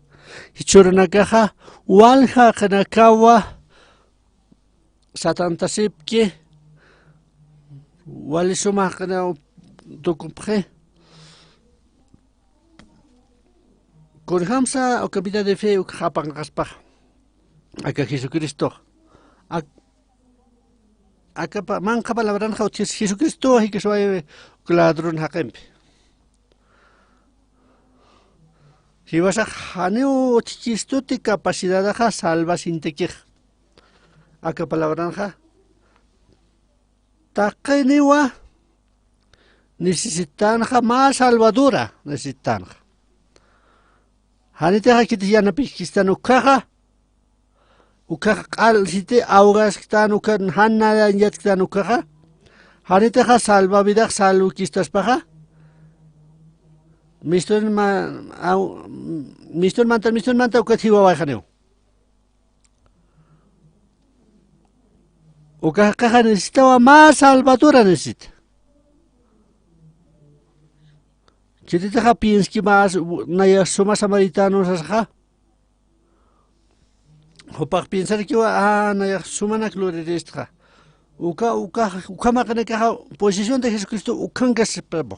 Jichhürunakaxa walja jaqinakawa satantasipki, wali suma jaqinaw tukupxi. Kunjämsa uka vida de fe ukxa apanqaspaxa. Aka Jesucristox. Ak-, aka pa-, manqha palabranxa utjis Jesucristowa jikisway uk ladrón jaqimpi. Jiwasax janiw utjkistuti capacidadaxa salvasintakix. Aka palabranxa taqiniwa necesitanxa, mä salvadora necesitanxa. Janitixa khitis yanapikistan ukhaxa, ukhax q'al siti ahogasktan, ukhan jan nayañatktan ukhaxa, janitixa salvavidax salvkistaspaxa, mistunma-, aw-, mistunmanta, mistunmanta ukat jiwawayxaniw. Uka jaqix necesitawa, mä salvadora necesita. Khititixa pienski mä s-, naya suma samaritano sasxa. Jupax piensarkiwa, a, naya sumanak luriristxa. Uka, uka, ukham jaqinakaxa posición de Jesucristo ukhankasipxi.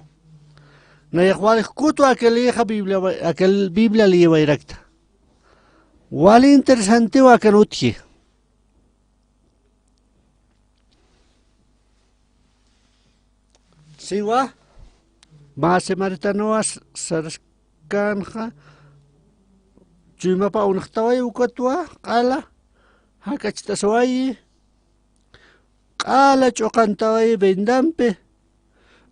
Nayax wali jukutwa aka leexa Biblia wa-, aka Biblia leewayrakta. Wali interesantiwa akan utji. Siwa, mä samaritanowa s-, saraskänxa, chuymapa unxtawayi ukatwa, q'ala, jak'acht'asawayi, q'ala ch'uqantawayi vendampi,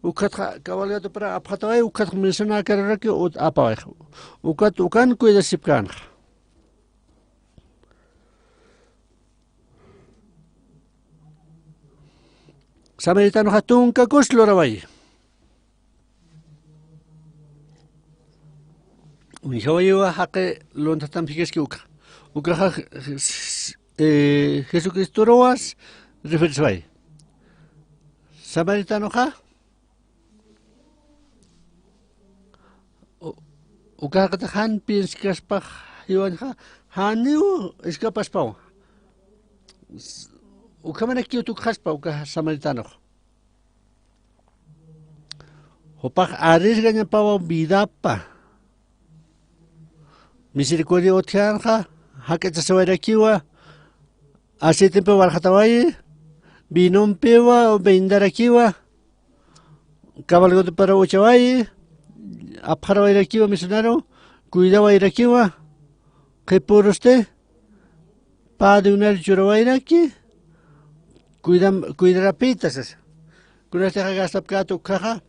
Ukatxa cabalgadopara apxataway, ukatxa mencionäkaruraki ut apawayxa. Ukat ukan cuidasipkänxa. Samaritanoxa tunka kus lurawayi. Uñjawayiwa jaqi luntatam jikxaski uka. Ukaxa, eh, Jesucristoruwas referisway. Samaritanoxa, u-, uka jaqitix jan pienskaspax jiwañxa, janiw iskapaspaw. S-, ukhamanakiw tukxaspa uka samaritanox. Jupax arriesgañapawa vidapa. Misericordia utjänxa, jak'achasiwayrakiwa, aceitempiw walxatawayi, vinompiwa vendarakiwa, cabalgadopara uchawayi, apxarawayrakiwa misionaru, cuidawayrakiwa, qhipurusti, pä dinar churawayraki, cuidam-, cuidarapïta sasa. Kunatixa gastapkäta ukkhaxa,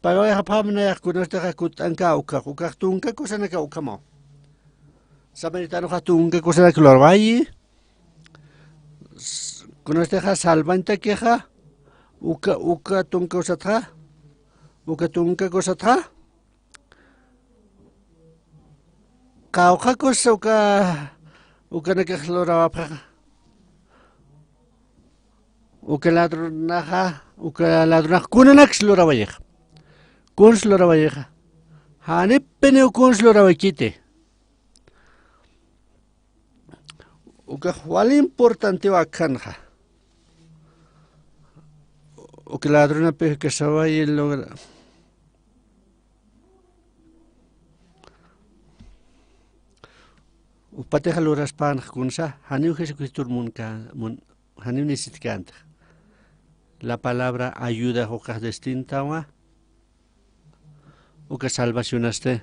pagawayxapxam nayax kunatixa kutt'ankä ukkhax, ukkhax tunka kusanaka ukhamaw. Samaritanoxa tunka kusanak lurawayi, s-, kunatixa salvañtakixa, uka, uka tunka kusatxa, uka tunka kusatxa, qawqha kusa uka, ukanakax lurawapxixa. Uka ladronaxa, uka ladronax kunanaks lurawayixa. Kuns lurawayixa. Janipiniw kuns lurawaykiti. Ukax wal importantew akhanxa. Uka ladronapix kasawayi logra. Upatixa luraspänxa kunsa, janiw Jesucristor munkä, mun-, janiw necesitkänti. La palabra ayuda ukax distintawa. Uka salvacionasti.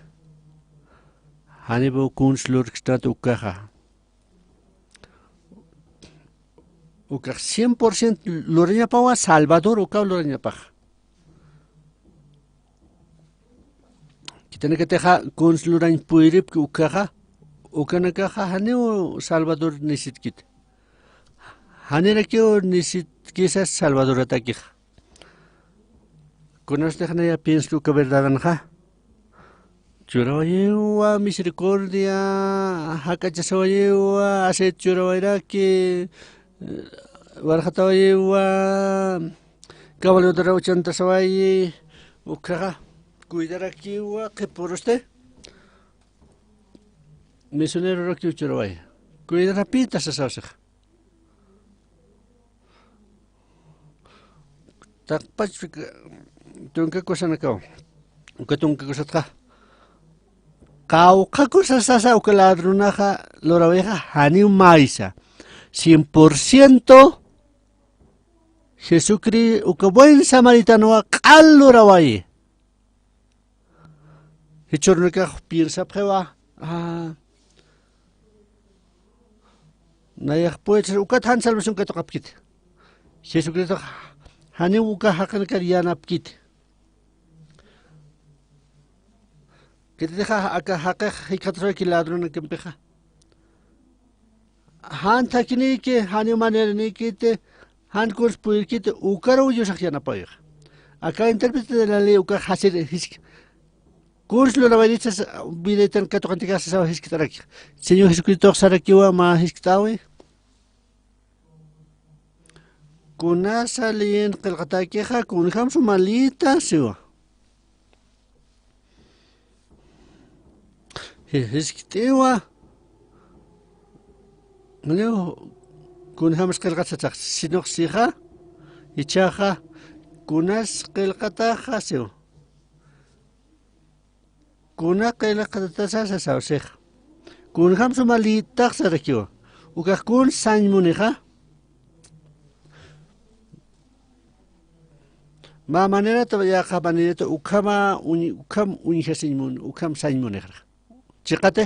Janiw kuns lurkstät ukaxa. Ukax cien por ciento lurañapawa Salvador ukaw lurañapax. Khitinakatixa kuns lurañ puyripki ukaxa, ukanakaxa janiw Salvador necesitkiti. Janirakiw necesitkisa Salvadoratakixa. Kunastix naya pienski uka verdadanxa. Churawayiwa misericordia, jak'achasawayiwa, aceite churawayraki, eh, walxatawayiwa, cabalgadora uchantasawayi, ukkhaxa, cuidarakiwa, qhipurusti, misionerorakiw churaway. Cuidarapïta sasawasixa. Taqpach tunka kusanakaw. Uka tunka kusatxa. Qawqha kusa sasa uka ladronaxa lurawixa janiw maysa. Cien por ciento Jesucri-, uka buen samaritanowa q'al lurawayi. Jichhürunakax piensapxiwa, ah, nayax puede ser ukat jan salvación katuqapkiti. Jesucristox janiw uka jaqinakar yanapkiti. Khititixa aka jaqix jikxatasawayki ladronakampixa. Jan thakhinïki, janiw maneranikiti, jan kuns purirkiti, ukaruw Diosax yanapawixa. Aka intérprete de la ley ukax jasir jisk. Kuns lurawayri sas, vidaytan katuqantikax sasaw jiskt'araki. Señor Jesucristox sarakiwa mä jiskt'äwi. Kunasa leyin qillqatäkixa, kunjam suma liyita siwa. Ji-, jiskt'iwa. Niw, kunjämsa qillqat sasax, sinox sixa, jichhaxa, kunas qillqataxa siw. Kuna qillqatasa sasaw sixa. Kunjämsa suma liyitax sarakiwa. Ukax kun sañ munixa. Mä manerata, yaqha manerata, ukhama uñ-, ukham uñjasiñ mun-, ukham sañ munixra. Chiqati.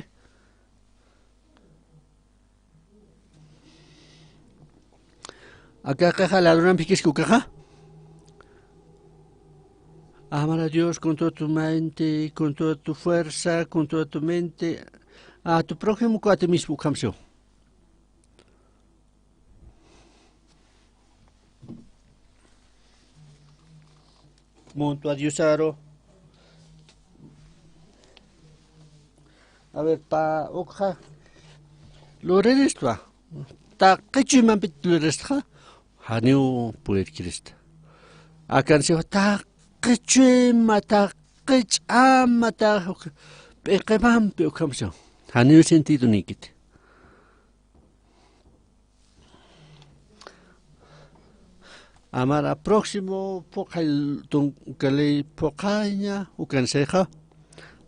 Aka jaqixa ladronamp jikiski ukaxa. Amar a Dios con toda tu mente, con toda tu fuerza, con toda tu mente. A tu prójimo uka atimispa ukham siw. Muntwa Diosaru. A ver, pä ukxa luriristwa. Taqi chuymampit luriristxa. Janiw purïrkirista. Akan siwa taqi chuyma, taqi ch'ama, taqi uk-, p'iqimampi ukham siw. Janiw sentidonïkiti. Amar a próximo phuqhay tun-, uka ley phuqhaña, ukan sayxa.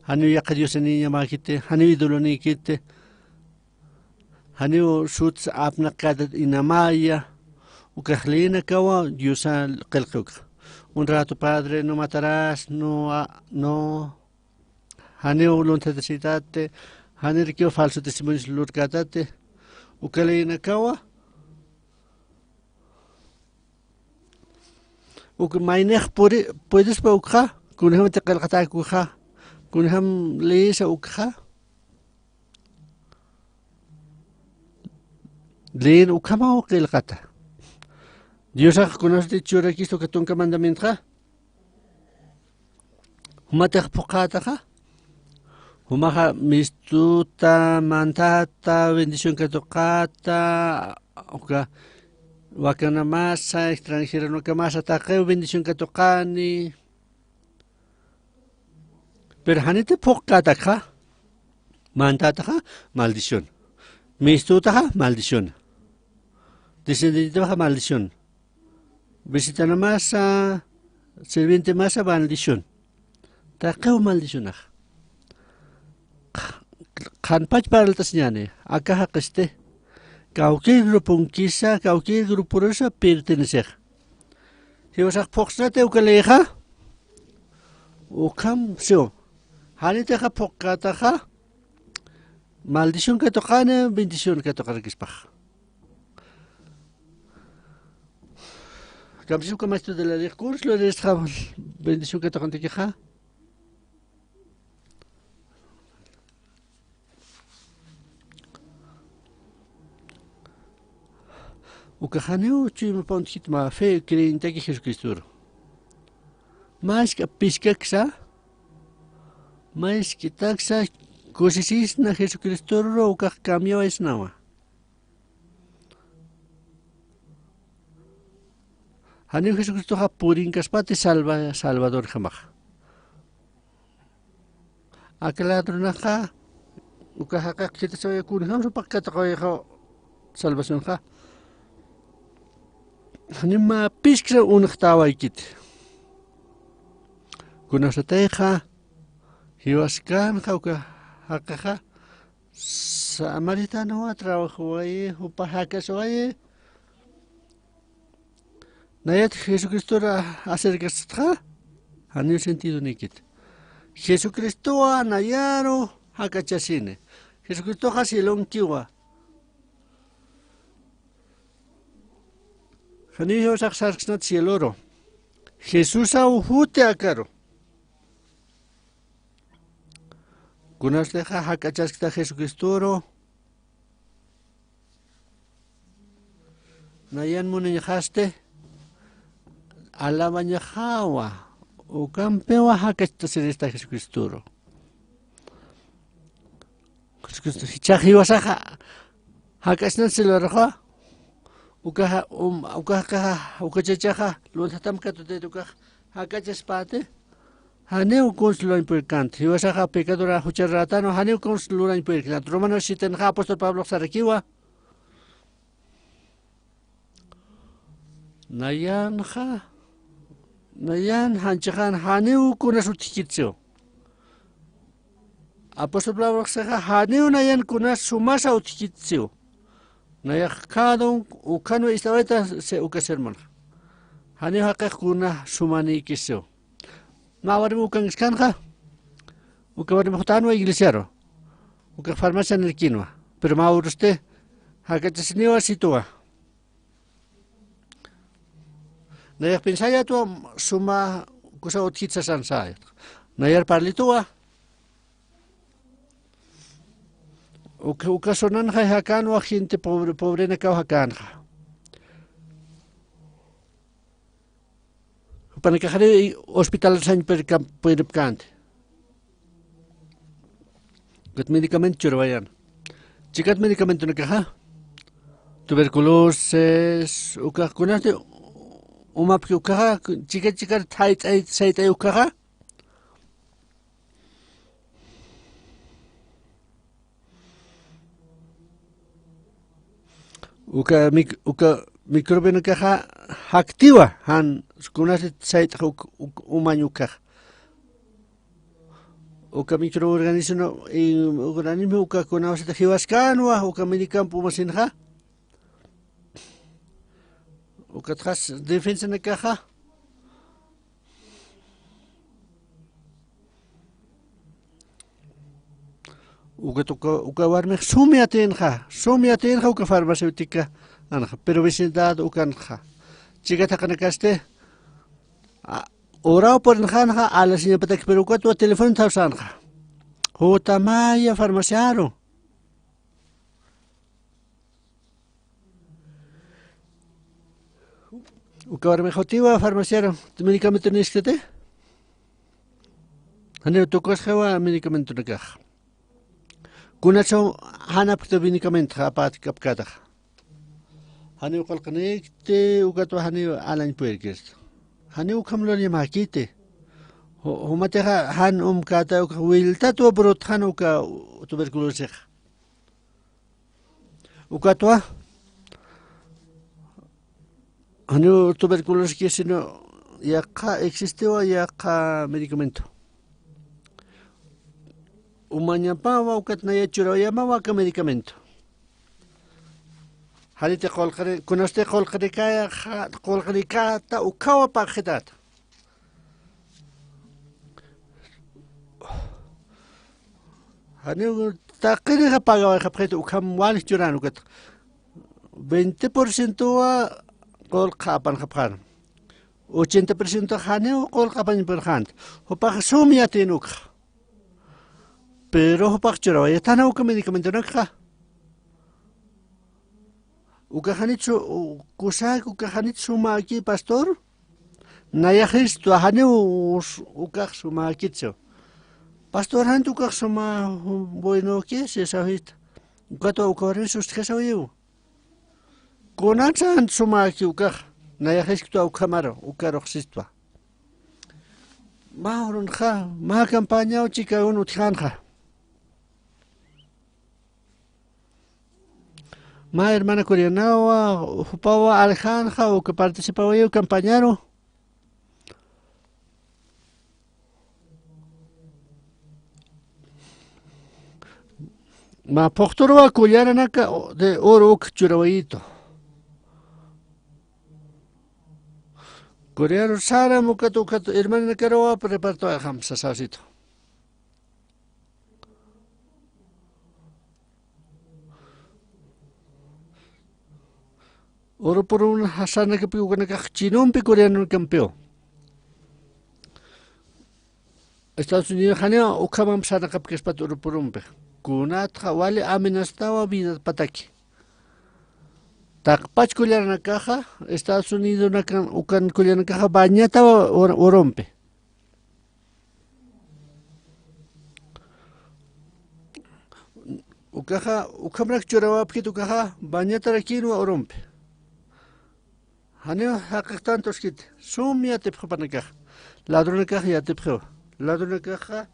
Janiw yaqha diosanïñamäkiti, janiw idolonïkiti, janiw suts apnaqatat inamaya, ukax leyinakawa diosa qillqi ukxa. Un rato padre, no matarás, no, a-, no. Janiw lunthatasïtati, janirakiw falso testimonios lurkätati, uka leyinakawa. Uk maynix puri-, puedespa ukxa, kunjamati qillqatäki ukxa, kunjam leyisa ukxa. Leyin ukhamaw qillqata. Diosax kunasti churakista uka tunka mandamientxa. Jumatix phuqhätaxa. Jumaxa mistuta, mantata, bendición katuqata, uka wakanamasa, extranjeronkamasa, taqiw bendición katuqani. Pero janiti phuqhkätakxa, mantataxa, maldición. Mistutaxa, maldición. Descendientetaxa, maldición. Visitanamasa, sirvientemasa, maldición. Taqiw maldicionaxa. Qhanpach parltasiñäni, aka jaqisti. Kawkïr gruponkisa, kawkïr gruporusa pertenecexa. Jiwasax phuqsnati uka leyxa. Ukham siw. Janitixa phuqhkätaxa. Maldición katuqani, bendición katuqarakispax. Kamsispa maestro de la ley, kurs lo de esta bendición katuqantikixa. Uka janiw chuymapaw utjkit mä fe creyentaki Jesucristoru. Mask'a piskaksa, mask'itaksa kusisisna Jesucristoru ukax cambiawaysnawa. Janiw Jesucristoxa purinkaspati salva-, Salvadorjamaxa. Aka ladronaxa, uka jaqix khitasawaya kunjamsa paqkataqawayxa salvacionxa. Janiw mä pisksa unxtäwaykiti. Kunasatayxa, jiwaskanxa uka jaqixa, samaritanowa trabajowayi, jupa jakaswayi. Nayat Jesucristoru acercastxa, janiw sentidonïkiti. Jesucristowa nayaru jakachasini. Jesucristoxa cielonkiwa. Janiw jiwasax sarksnat cieloru. Jesusaw juti akaru. Kunasatixa jak'achaskta Jesucristoru. Nayan munañaxasti alabañaxawa, ukampiwa jak'achtasirista Jesucristoru. Jesucristo, jichhax jiwasaxa jak'achnan cieloruxa, ukaxa, um, ukaxa, uka chachaxa, lunthatam katutayta ukax jak'achaspäti, janiw kuns lurañ purkänti. Jiwasaxa pecadora jucharurätänwa, janiw kuns lurañ purkänti. Romanos sietenxa apóstol Pablox sarakiwa. Nayanxa, nayan janchixan janiw kunas utjkitsiw. Apóstol Pablox sixa janiw nayan kunas sumasa utjkitsiw. Nayax cada un ukhanwa istawayta si uka sermonxa. Janiw jaqix kuna sumanïkisiw. Mä warmi ukankiskanxa, uka warmi jutänwa iglesiaru, uka farmacianirkinwa, pero mä urusti jak'achasiniwa situwa. Nayax piensayätwa suma kusa utjit sasan saya. Nayar parlituwa. Uka, uka sonanxa jakänwa gente pobre, pobrenakaw jakänxa. Jupanakaxari hospital sañ puyiripkänti. Ukat medicamento churawayan. Chikat medicamentonakaxa. Tuberculosis, ukax kunasti umapki ukaxa, chika chikar sayt'ay, sayt'ay ukaxa. Uka mic-, uka microbionakaxa jaktiwa, jan kunasti sayt'ax uk-, uk-, umañ ukax. Uka microorganismo, i, organismo uka kunawsita jiwaskänwa, uka medicamento umasinxa. Ukatxa defensanakaxa. Ukat uka, uka warmix sum yatïnxa, sum yatïnxa uka farmacéutica anxa, pero vecindad ukanxa. Chikat jaqinakasti, a, uraw purinxänxa, alasiñapatak, pero ukatwa teléfono thawsänxa. Jutamaya farmaciaru. Uka warmix jutiwa farmaciaru, medicamento niskiti. Janiw tukusxiwa medicamentonakax. Kunatsa jan apkta medicamentoxa apätki apkätaxa. Janiw qullqinïkti, ukatwa janiw alañ puyirkista. Janiw ukham lurañamäkiti. Ju-, jumatixa jan umkäta uka wiltatwa brutxän uka tuberculosixa. Ukatwa, janiw tuberculosis sino yaqha existiwa, yaqha medicamento. Umañapawa, ukat naya churawayamawa aka medicamento. Janiti qullqiri-, kunasti qullqirikaya, ja-, qullqirikäta ukhawa pagxitata. Janiw taqinixa pagawayxapxiti, ukham wali churän ukat. Veinte por cientowa qullqi apanxapxäna. Ochenta por ciento janiw qullqi apañ purxänti. Jupax sum yatïn ukxa. Pero jupax churawayatana uka medicamentonakxa. Uka janit su-, u-, kusak uka janit sumäki, pastor. Nayaxistwa, janiw s-, ukax sumäkitsu. Pastor, janit ukax suma, bueno, ¿qué es esa fiesta? Ukatwa uka warmis sustjasawiw. Kunatsa janit sumäki ukax, nayaxisktwa ukhamaru, ukarux sistwa. Mä urunxa, mä campañaw chikawin utjänxa. Mä hermana Corianawa, jupawa aljänxa, uka participawayiw campañaru. Mä phuqturuwa kullaranaka de oro uk churawayitu. Corianaru saram ukat, ukat hermananakaruwa prepartawayxam sasawsitu. Urupurun sarnakapki ukanakax chinumpi coreanonakampiw. Estados Unidos janiw ukhamamp sarnakapkaspat urupurumpi. Kunatxa wali amenazastawa vidapataki. Taqpach kullaranakaxa, Estados Unidonakan, ukan kullaranakaxa bañatawa ur-, urumpi. Ukaxa, ukhamrak churawapkit ukaxa, bañatarakïnwa urumpi. Janiw jaqixtan tuskiti, sum yatipxi jupanakax. Ladronakax yatipxiwa. Ladronakaxa,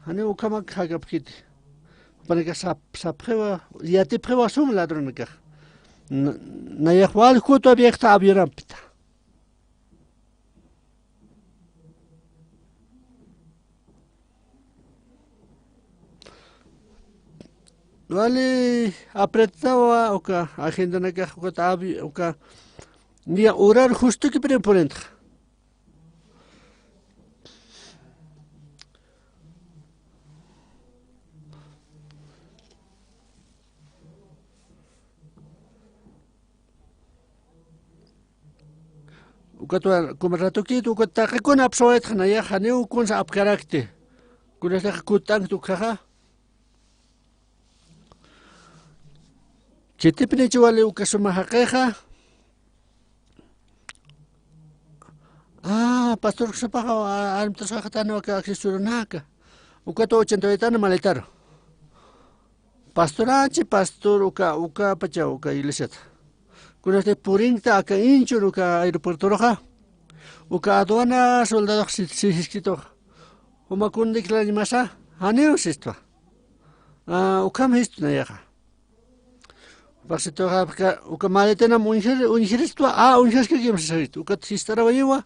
janiw ukhamak jakapkiti. Jupanakax sap-, sapxiwa, yatipxiwa sum ladronakax. Na-, nayax wal jutwa viajta avionampita. Wali apretawa uka agendanakax, uka tabi-, uka niya urar justuki purintxa. Ukatwa, como ratokit, ukat taqikuna apsawaytxa, nayax janiw kunsa apkarakti. Kunasnax kutt'ankti ukhaxa. Khitipinichi wali uka suma jaqixa. Ah, pastor sapaxa, ah, armtasxaxatani aka accesorio naka. Ukatwa ochenta waytana maletaru. Pastorachi, pastor uka, uka pacha uka iglesiata. Kunasti purinkta aka inchun uka aeropuertoruxa. Uka aduana soldadox si, si, siskituxa. Juma kun declarañamasa, janiw sistwa. Ah, ukham jistu nayaxa. Jupax situxa, uka maletanam uñjir, uñjiristwa, ah, uñjaskakim sisaritu. Ukat sist'arawayiwa.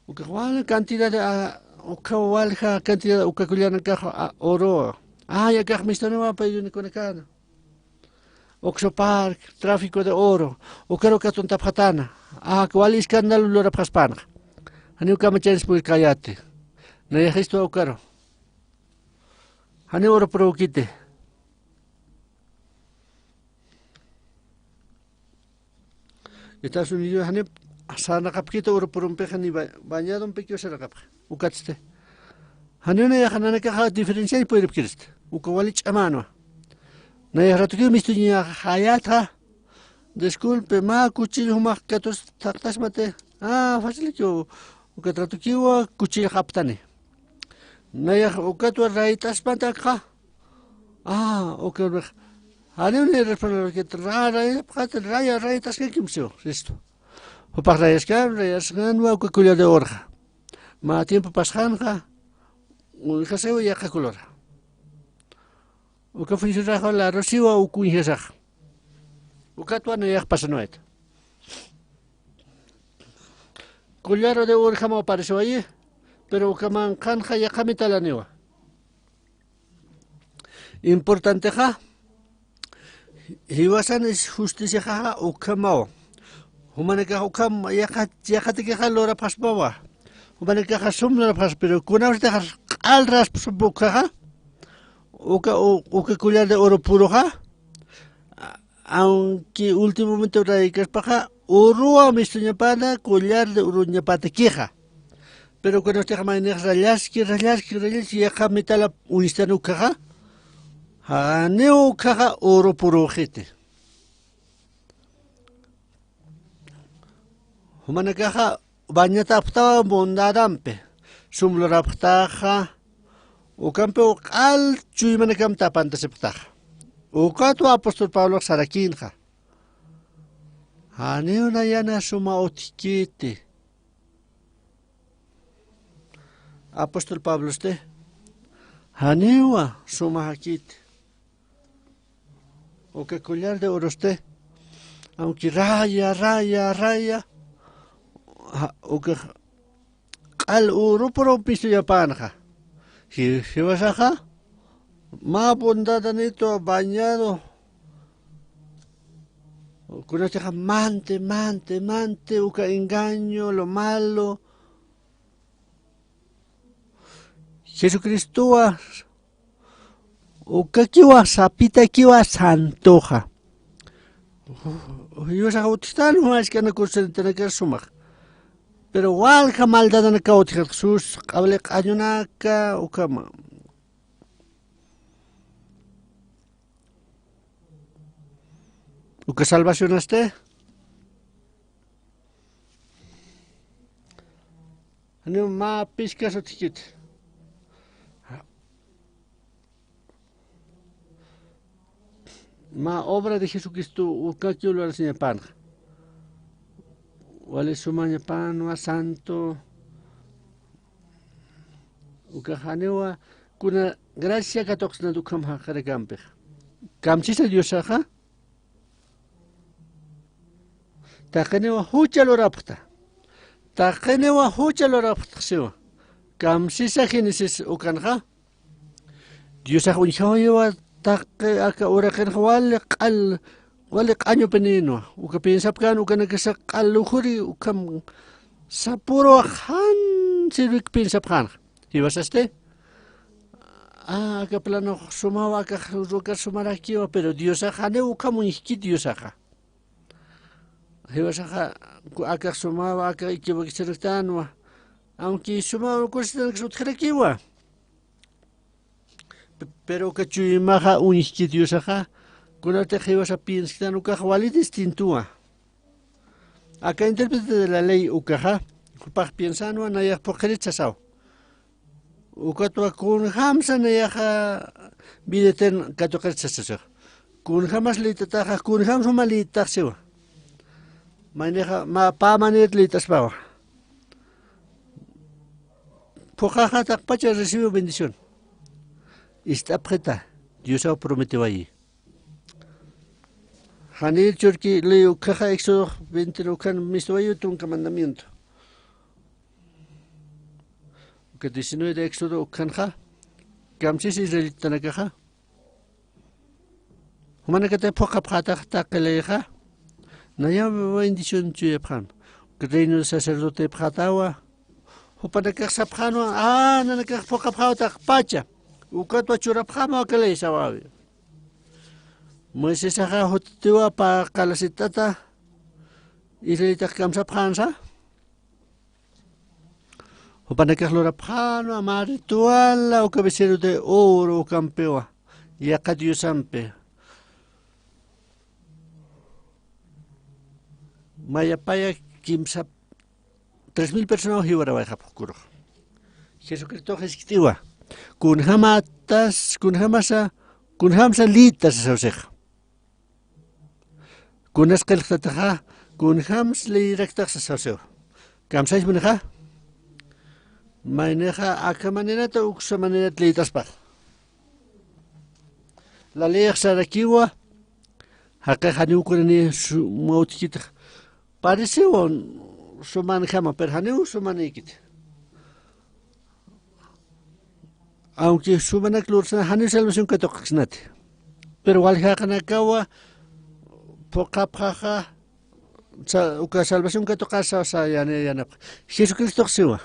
Uka wal cantidad de, ah, uka walja cantidad, uka kullanakax, ah, oro. Ah, yakax mistuniwa payunikunakana. Oxo Park, tráfico de oro, ukaru katuntapxatana. Ah, wal escándalo lurapxaspanxa. Janiw kamachanis purkayati. Nayaxistwa ukaru. Janiw oro purukiti. Estados Unidos jani sarnaqapkiti oro purumpi, jani ba-, bañadumpikiw sarnaqapxi. Ukatsti. Janiw nayaxa nanakaxa diferenciañ puyripkirista. Uka wali ch'amänwa. Nayax ratukiw mistuña jayatxa. Disculpe, mä kuchillo jumax katus thaqtasmati. Ah, facilikiw. Ukat ratukiwa kuchillo aptani. Nayax ukatwa rayt'asmati akxa. Ah, uka, janiw ni responderkit, ra-, rayapxat, raya, rayt'askakim siw, listo. Jupax rayaskan, rayaskanwa uka collar de oroxa. Mä tiempo pasxanxa, uñjasiwa yaqha colora. Uka funcionario larusiwa uk uñjasax. Ukatwa nayax pasanwayta. Collar de orojamaw apareciwayi, pero uka manqhanxa yaqha metalaniwa. Importantexa, jiwasan is justiciaxaxa ukhamaw. Jumanakax ukham yaqha, yaqhatikixa lurapxaspawa. Jumanakaxa sum lurapxas, pero kunawsitaxa q'al raspspa ukhaxa. Uka, u-, uka collar de oro puruxa. A-, aunque último momento rayakaspaxa, uruwa mistuñapana, collar de uruñapatakixa. Pero kunawsitaxa maynix rallaski, rallaski, rallaski, yaqha metalap uñstan ukhaxa. Janiw ukhaxa oro puruxiti. Jumanakaxa bañatapxtawa bondadampi, sum lurapxtaxa, ukampiw q'al chuymanakam tapantasipxtaxa. Ukatwa apóstol Pablox sarakïnxa. Janiw nayana suma utjkiti. Apóstol Pablosti, janiwa suma jakiti. Uka collar de orosti, aunque raya, raya, raya, ja-, uka q'al oro puru mistuñapanxa. Ji-, jiwasaxa, mä bondadanito bañado. Kunatixa manti, manti, manti, uka engaño, lo malo. Jesucristowa ukakiwa, sapitakiwa santoxa. Diosax utjtan, juma isk'ana kusanitanakas sumax. Pero walja maldadanakaw utjxat, sus q'abli q'añunaka, ukama. Uka salvacionasti. Janiw mä piskas utjkit. Mä obra de Jesucristo ukakiw lurasiñapanxa. Wali sumañapanwa santo. Uka janiwa kuna gracia katuqsnat ukham jaqirakampixa. Kamsisa Diosaxa. Taqiniwa jucha lurapxta. Taqiniwa jucha lurapxta siwa. Kamsisa Génesis ukanxa. Diosax uñjawayiwa taqi aka uraqinxa wali q'al, wali q'añupinïnwa. Uka piensapkän ukanakasa q'al lujuri ukham sapüruwa jan sirwik piensapxänxa. Jiwasasti, ah, aka planox sumawa, aka, aka sumarakiwa, pero Diosax janiw ukham uñjkit Diosaxa. Jiwasaxa ku-, akax sumawa, akax equivocacionaktänwa. Aunque sumawa kusitanaksa utjarakiwa. Pe-, pero uka chuymaxa uñjki Diosaxa, kunatix jiwasa piensktan ukax wali distintuwa. Aka intérprete de la ley ukaxa, jupax piensänwa nayax phuqhirit sasaw. Ukatwa kunjamsa nayaxa vida eterna katuqirit sasasiwa. Kunjamas lïtataxa, kunjamsa juma lïtatax siwa. Maynixa, ma-, pä manera lïtaspawa. Phuqhaxa taqpacha recibiw bendición. Ist'apxita, Diosaw prometiwayi. Janir churki ley ukhaxa Éxodo veinte ukhan mistuwayu tunka mandamiento. Uka diecinueve de Éxodo ukhanxa, kamsis israelitanakaxa. Jumanakatay phuqhapxätax taqi leyxa. Nayaw bendición chuyapxän. Uka reino de sacerdotepxätawa. Jupanakax sapxänwa, a, nanakax phuqhapxäwa taqpacha. Ukatwa churapxämaw aka ley sawawi. Moisesaxa jutitiwa pä qalasitata, israelitax kamsapxänsa. Jupanakax lurapxänwa mä rituala uka becerro de oro ukampiwa, yaqha diosampi. Mayapaya kimsa tres mil personaw jiwarawayxapxi ukarux. Jesucristox jiskt'iwa. Kunjamatas, kunjamasa, kunjamsa lïtas sasawsixa. Kunas qillqtataxa, kunjams leyraktax sasawsiwa. Kamsaysa munixa. Maynixa aka manerata uksa manerat lïtaspax. La leyx sarakiwa, jaqix janiw kunani suma utjkitix. Pareciwa sumanjama, pero janiw sumanïkiti. Aunque sumanak lurasna, janiw salvación katuqaksnati. Pero waljaqanakawa phuqhapxaxa, sa-, uka salvación katuqasa, sa-, yani-, yanapxa. Jesucristox siwa.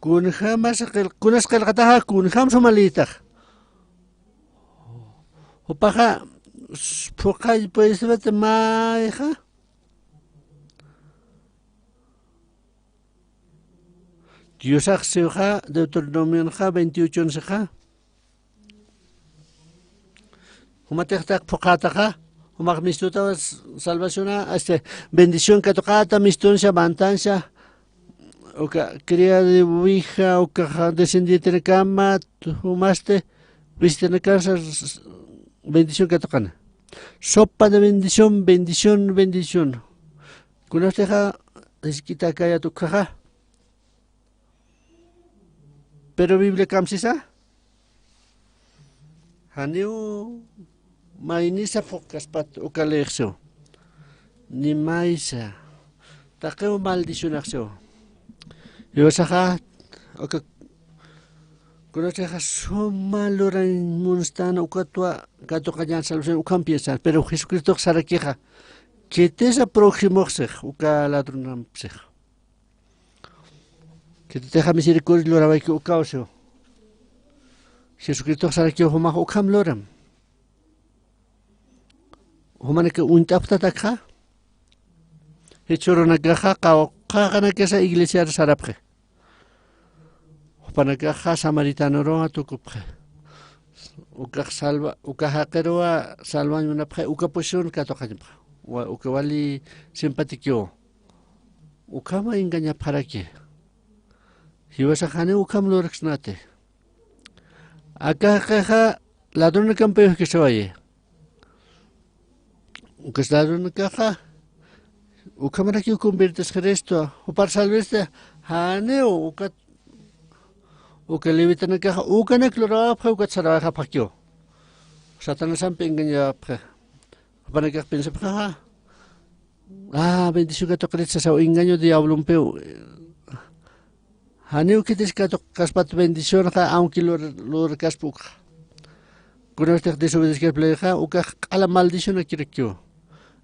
Kunjamasa qil-, kunas qillqataxa, kunjam suma lïtax. Jupaxa, s-, phuqhall puesbata mayxa. Diosax siwxa, Deuteronomionxa, veintiocho oncexa. Jumatix taq phuqhätaxa, jumax mistutawa s-, salvaciona, este, bendición katuqäta, mistunsa, mantansa, uka cría de oveja, ukaxa descendientenakama, jumasti, visitanakansa, s-, s-, bendición katuqana. Sopa de bendición, bendición, bendición. Kunaptixa, jisk'itäkayät ukkhaxa. Pero Biblia kamsisa, janiw maynisa phuqkaspat uka leyxsiw. Ni maysa. Taqiw maldicionaxsiw. Jiwasaxa, uka, kunaptixa suma lurañ munstan ukatwa katuqañän salvación ukham piensan. Pero Jesucristox sarakixa, khitisa prójimoxsix, uka ladronampsix. Khititixa misericordia lurawayki ukaw siw. Jesucristox sarakiw jumax ukham luram. Jumanaka uñt'apxtat akxa. Jichhürunakaxa qawqhaxanakasa iglesiar sarapxi. Jupanakaxa samaritanoruw tukupxi. Ukax salva, uka jaqiruw salvañ munapxi, uka posición katuqañapxi. Wa-, uka wali simpatikiw. Ukhama engañapxaraki. Jiwasax janiw ukham luraksnati. Aka jaqixa ladronakampiw jikisiwayi. Ukas ladronakaxa ukhamarakiw convertisxiristu, jupar salvisti, janiw ukat, uka levitanakaxa ukanak lurawapxi, ukat sarawayxapxakiw. Satanasampi engañawapxi. Jupanakax piensapxaxa, a, bendición katuqarit sasaw, engaño diablompiw. Janiw khitis katuqaspat bendicionxa, aunque lur-, lurkaspa ukxa. Kunaptix desobedecekaspa leyxa, ukax q'ala maldicionakirakiw.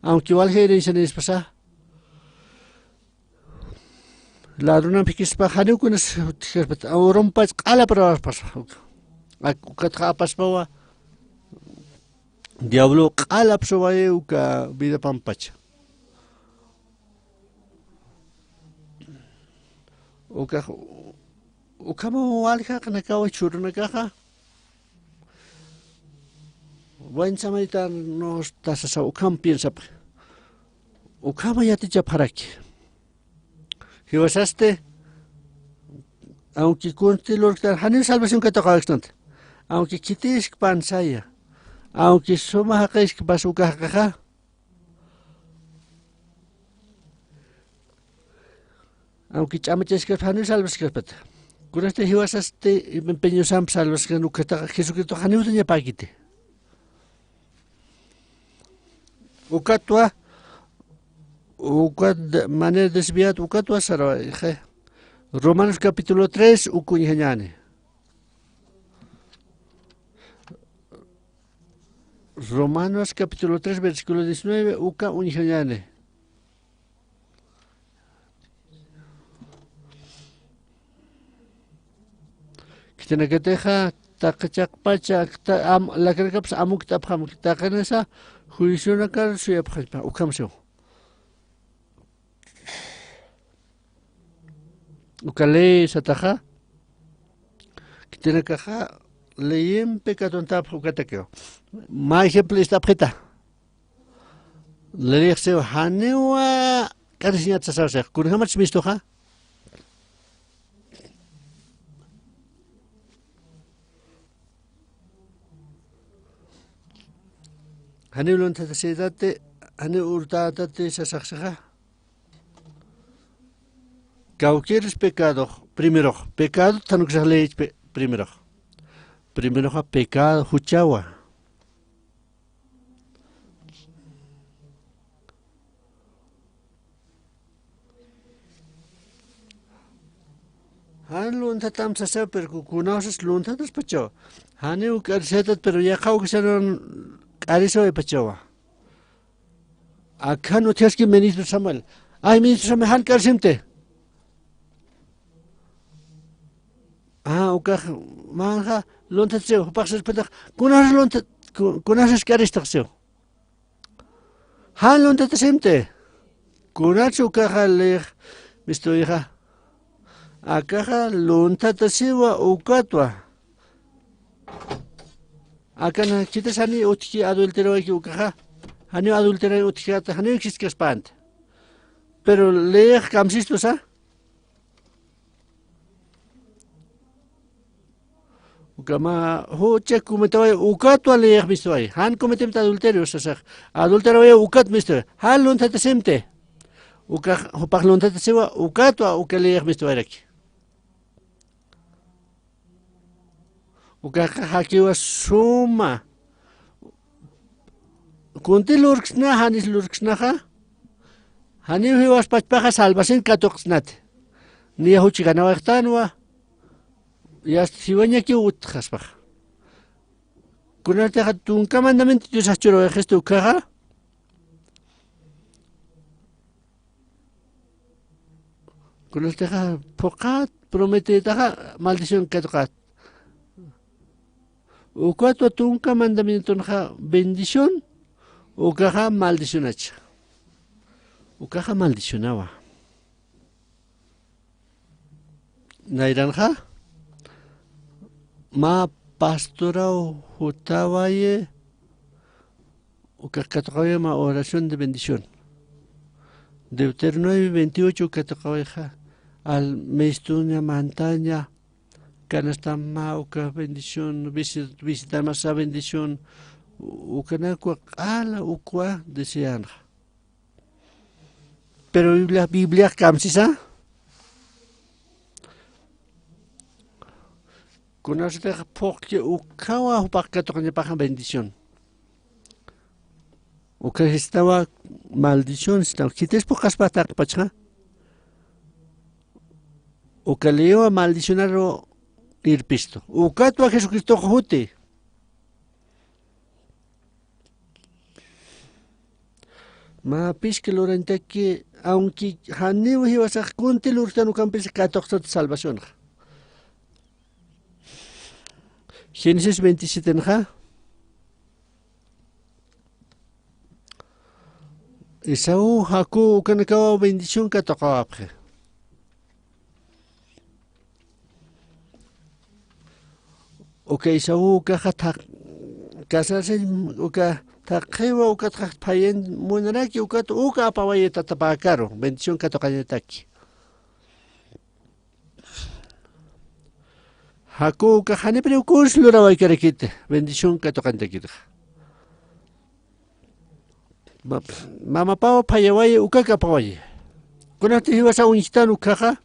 Aunque walja herencianispasa, ladronamp jikispa, janiw kunas utjkaspat, urumpach q'ala pruebaspas. Ak-, ukatxa apaspawa, diablo q'ala apsuwayi uka vida pampacha. Ukax, ukhamaw walja qanakawa churunakaxa. Buen Samaritano tasasa ukham piensapxi. Ukhama yatichapxaraki. Jiwasasti, aunque kunti lurktan, janiw salvación katuqawaksnanti. Aunque khitiskpan saya. Aunque suma jaqiskpas uka jaqixa. Aunque ch'amachaskaspa, janiw salvaskaspat. Kunasti jiwasasti empeñosamp salvaskan ukataqa Jesucristo janiw dañapäkiti. Ukatwa, ukat de-, manera desviat, ukatwa sarawayxi. Romanos capítulo tres, uka uñjañäni. Romanos capítulo tres, versículo diecinueve, uka uñjañäni. Khitinakatixa, taqi chiqpacha, ta-, am-, lakanakapsa amukt'apxam, taqinasa, juicionakar suyapxañpa, ukham siw. Uka ley sataxa, khitinakaxa, leyimpi katuntapx ukatakiw. Mä ejemplo ist'apxita. Lirix siw janiwa k'arisiñat sasaw six. Kunjämatsa mistuxa. Janiw lunthatasïtati, janiw urtätati sasax sixa. Kawkïrs pecadox, primerox, pecado thanuksax leyich pe-, primerox. Primeroxa pecado juchawa. Jan lunthatam sasaw, pero ku-, kunawsas lunthataspachawa. Janiw k'arisïtat, pero yaqha ukasanan k'arisawaypachawa. Akhan utjaski ministro Samuel. Ay, ministro Samuel, jan k'arisimti. Ah, ukax, manxa, lunthatasiw, jupax sirpintax, kunasas luntha-, ku-, kunasas k'aristax siw. Jan lunthatasimti. Kunatsa ukaxa lix, mistuyxa. Akaxa lunthatasiwa ukatwa. Akan khitis jani utjki adulterawayki ukaxa. Jani adulteraway utjkata, jani existkaspänti. Pero lix kamsistusa. Ukama jucha cometaway ukatwa leyix mistuway. Jan cometemti adulterio sasax. Adulteraway ukat mistuway. Jan lunthatasimti. Ukax, jupax lunthatasiwa ukatwa uka leyix mistuwayraki. Ukaxa jakiwa suma. Kunti lurksna, janis lurksnaxa. Janiw jiwas pachpaxa salvación katuqsnati. Niya juch ganawayxtanwa. Yast jiwañakiw utjaspaxa. Kunatixa tunka mandamiento Diosax churawayxisti ukaxa. Kunatixa phuqhat, prometetaxa maldición katuqat. Ukatwa tunka mandamientonxa bendición, ukaxa maldicionacha. Ukaxa maldicionawa. Nayranxa, mä pastoraw jutawayi, ukax katuqawayi mä oración de bendición. Deuteronomio veintiocho katuqawayxa, al mistuña, mantaña, kanastam mä uka bendición, visi-, visitamasa bendición, ukanakwa q'ala ukwa deseanxa. Pero Biblia, Bibliax kamsisa. Kunasatix phuqki ukhawa jupax katuqañapaxa bendición. Ukha jistawa maldición jistawa. Khitis phuqaspa taqpachxa. Uka leywa maldicionaru irpistu. Ukatwa Jesucristox juti. Mä phisqa lurañtaki, aunque janiw jiwasax kunti lurktan ukampis katuqsat salvacionxa. Génesis veintisiete nxa, Esaú, Jacob ukanakawa bendición katuqawapxi. Uka Esaú ukaxa thaq-, casarse uka thaqhiwa, ukatxa phayan munaraki, ukat uka apawayi tatapäkaru, bendición katuqañataki. Jacob ukax janipiriw kunsi lurawaykarakiti, bendición katuqañatakirxa. Ma-, mamapaw phayawayi, ukak apawayi. Kunasti jiwasa uñjtan ukkhaxa,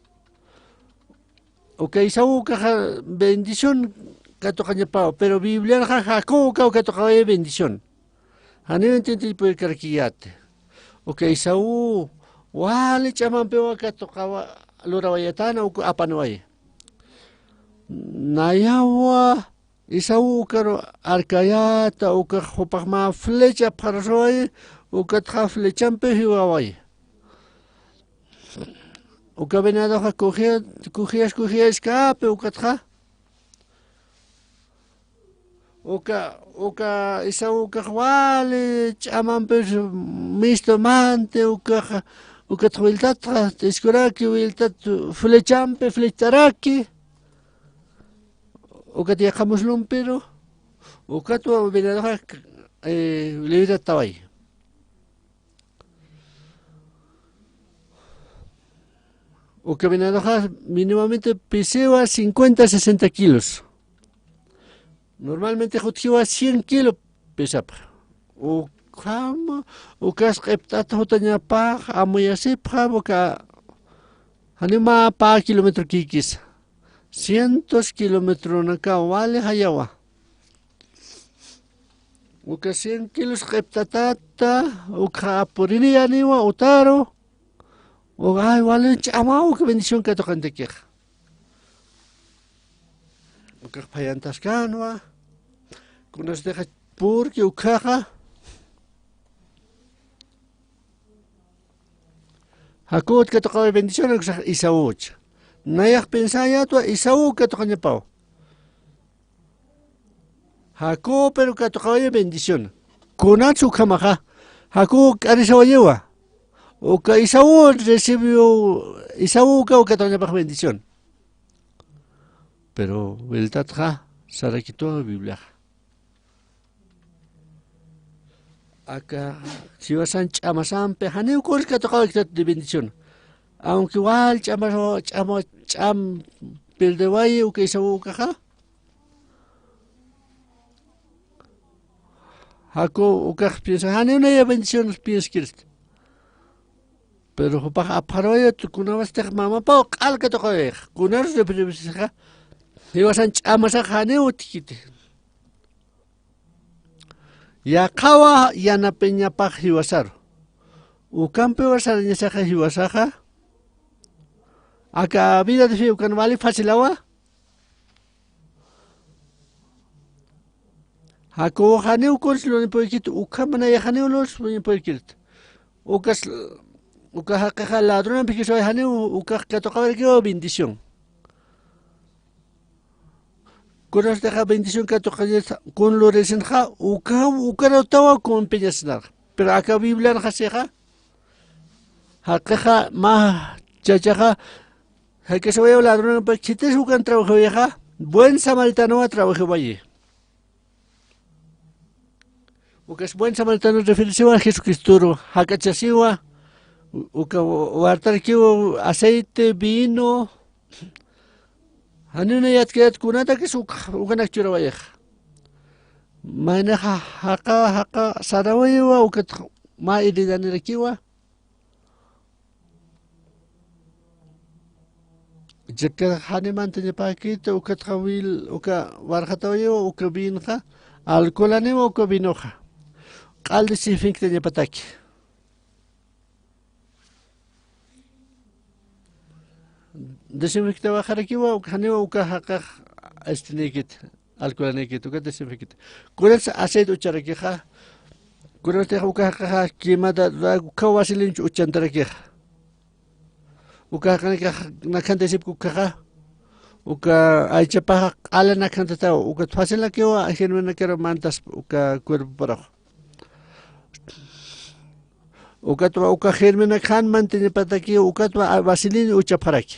uka Esaú ukaxa bendición katuqañapaw, pero Biblianxa Jacob ukaw katuqawayi bendición. Janiw entiendipuyrkarakiyäti. Uka Esaú wali ch'amampiwa katuqawa, lurawayatana, uka apaniwayi. Nayawa Esaú ukaru arkayäta, ukax jupax mä flecha apxarusuwayi, ukatxa flechampi jiwawayi. Uka venadoxa kujiya-, kujiyas, kujiyaskäpi, ukatxa uka, uka Esaú ukax wali ch'amampis mistumanti, ukax, ukatxa wiltatxa t'iskiraki, wiltat flechampi flechtaraki. Ukat yaqha muslumpiru, ukatwa venadoxa, eh, liberatawayi. Uka venadoxa mínimamente pisiwa cincuenta, sesenta kilos. Normalmente jutjiwa cien kilo pisapxa. Ukham, ukas q'ipt'at jutañapax, amuyasipxa, uka janiw mä pä kilómetro kikisa. Cientos kilómetronakaw wali jayawa. Uka cien kilos q'ipt'atata, ukxa apuriniyaniwa utaru. Uka, ay, wali ch'amaw uka bendición katuqantakixa. Ukax phayantaskanwa. Kunasatixa, porque ukhaxa Jacob katuqawayi bendición, uksax Esaúcha. Nayax pensayätwa Esaú katuqañapaw. Jacob, pero katuqawayi bendición. Kunats ukhamaxa, Jacob k'arisawayiwa. Uka Esaú recibió, Esaú ukaw katuqañapax bendición. Pero wiltatxa sarakituwa Bibliaxa. Aka jiwasan ch'amasampi, janiw kunsi katuqawaykitat de bendición. Aunque wal ch'ama, ch'ama, ch'am pildewayi uka Esaú ukaxa. Jacob ukax piensa, janiw naya bendición pienskirist. Pero jupax apxaruwayat, kunawastix mamapaw q'al katuqawayixa. Kunar referenciaxa, jiwasan ch'amasax janiw utjkiti. Yaqhawa yanapiñapax jiwasaru. Ukampiwa sarañasaxa jiwasaxa. Aka vida de fe ukan wali facilawa. Jacob janiw kunsi luranipuykit, ukham nayax janiw luranipuykit. Ukas, uka jaqixa ladronampi kisaway janiw, ukax katuqawaykiwa bendición. Kunasatixa bendición katuqañasa, kun lurisinxa, uka, ukarutawa kun piñasinarxa. Pero aka Biblianxa sixa, jaqixa mä chachaxa, jak'asawayaw ladronampi khitis ukan trabajawayixa, buen samaritanowa trabajawayi. Ukas buen samaritano referisiwa Jesucristoru, jak'achasiwa, u-, uka wartarakiwa aceite, vino, janiw naya yatiyät kunatakis uk-, ukanak churawayixa. Maynixa jaqa, jaqa sarawayiwa, ukat mä heridanirakiwa. Chika jani mantañapäkita, ukatxa wil-, uka warxatawayiwa, uka vinxa, alcoholaniwa uka vinoxa. Q'al desinfectañapataki. Desinfectawaxarakiwa, uka janiwa uka jaqix, este, nikit. Alcoholanikitu, uka desinfecta. Kunatsa aceite ucharakixa, kunatsa uka jaqaxa quemada, uka vaselina uchantarakixa. Uka jaqanakax nakhantasipki ukaxa, uka aychapaxa q'ala nakhantatawa, ukat facilnakiwa germenakaru mantaspa uka cuerpoparax. Ukatwa uka germenak jan mantañapatakiwa, ukatwa vaselina uchapxaraki.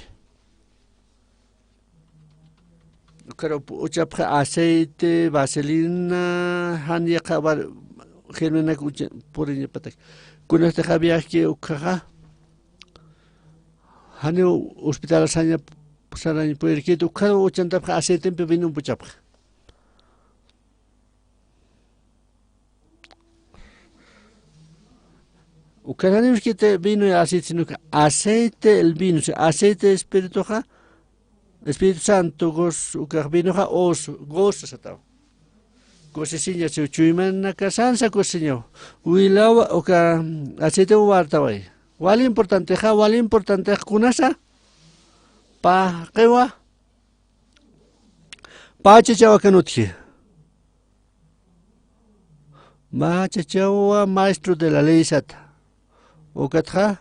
Ukaru uchapxa aceite, vaselina, jan yaqha germenak ucha puriñapatak. Kunatixa viajki ukhaxa, janiw hospital saña sarañ puyirkit, ukharu uchantapxa aceitempi vinomp uchapxa. Ukaraniwskiti vino y aceite, sino que aceite el vino, aceite espirituxa, Espíritu Santo, gozo, ukax vinoxa gozo, gozo satawa. Kusisiñasiw, chuymanakasansa kusisiñaw. Wilawa, uka aceite wartaway. Wali importantexa, wali importantexa kunasa, pä qiwa, pä chachaw akan utji. Mä chachawa maestro de la ley sata. Ukatxa,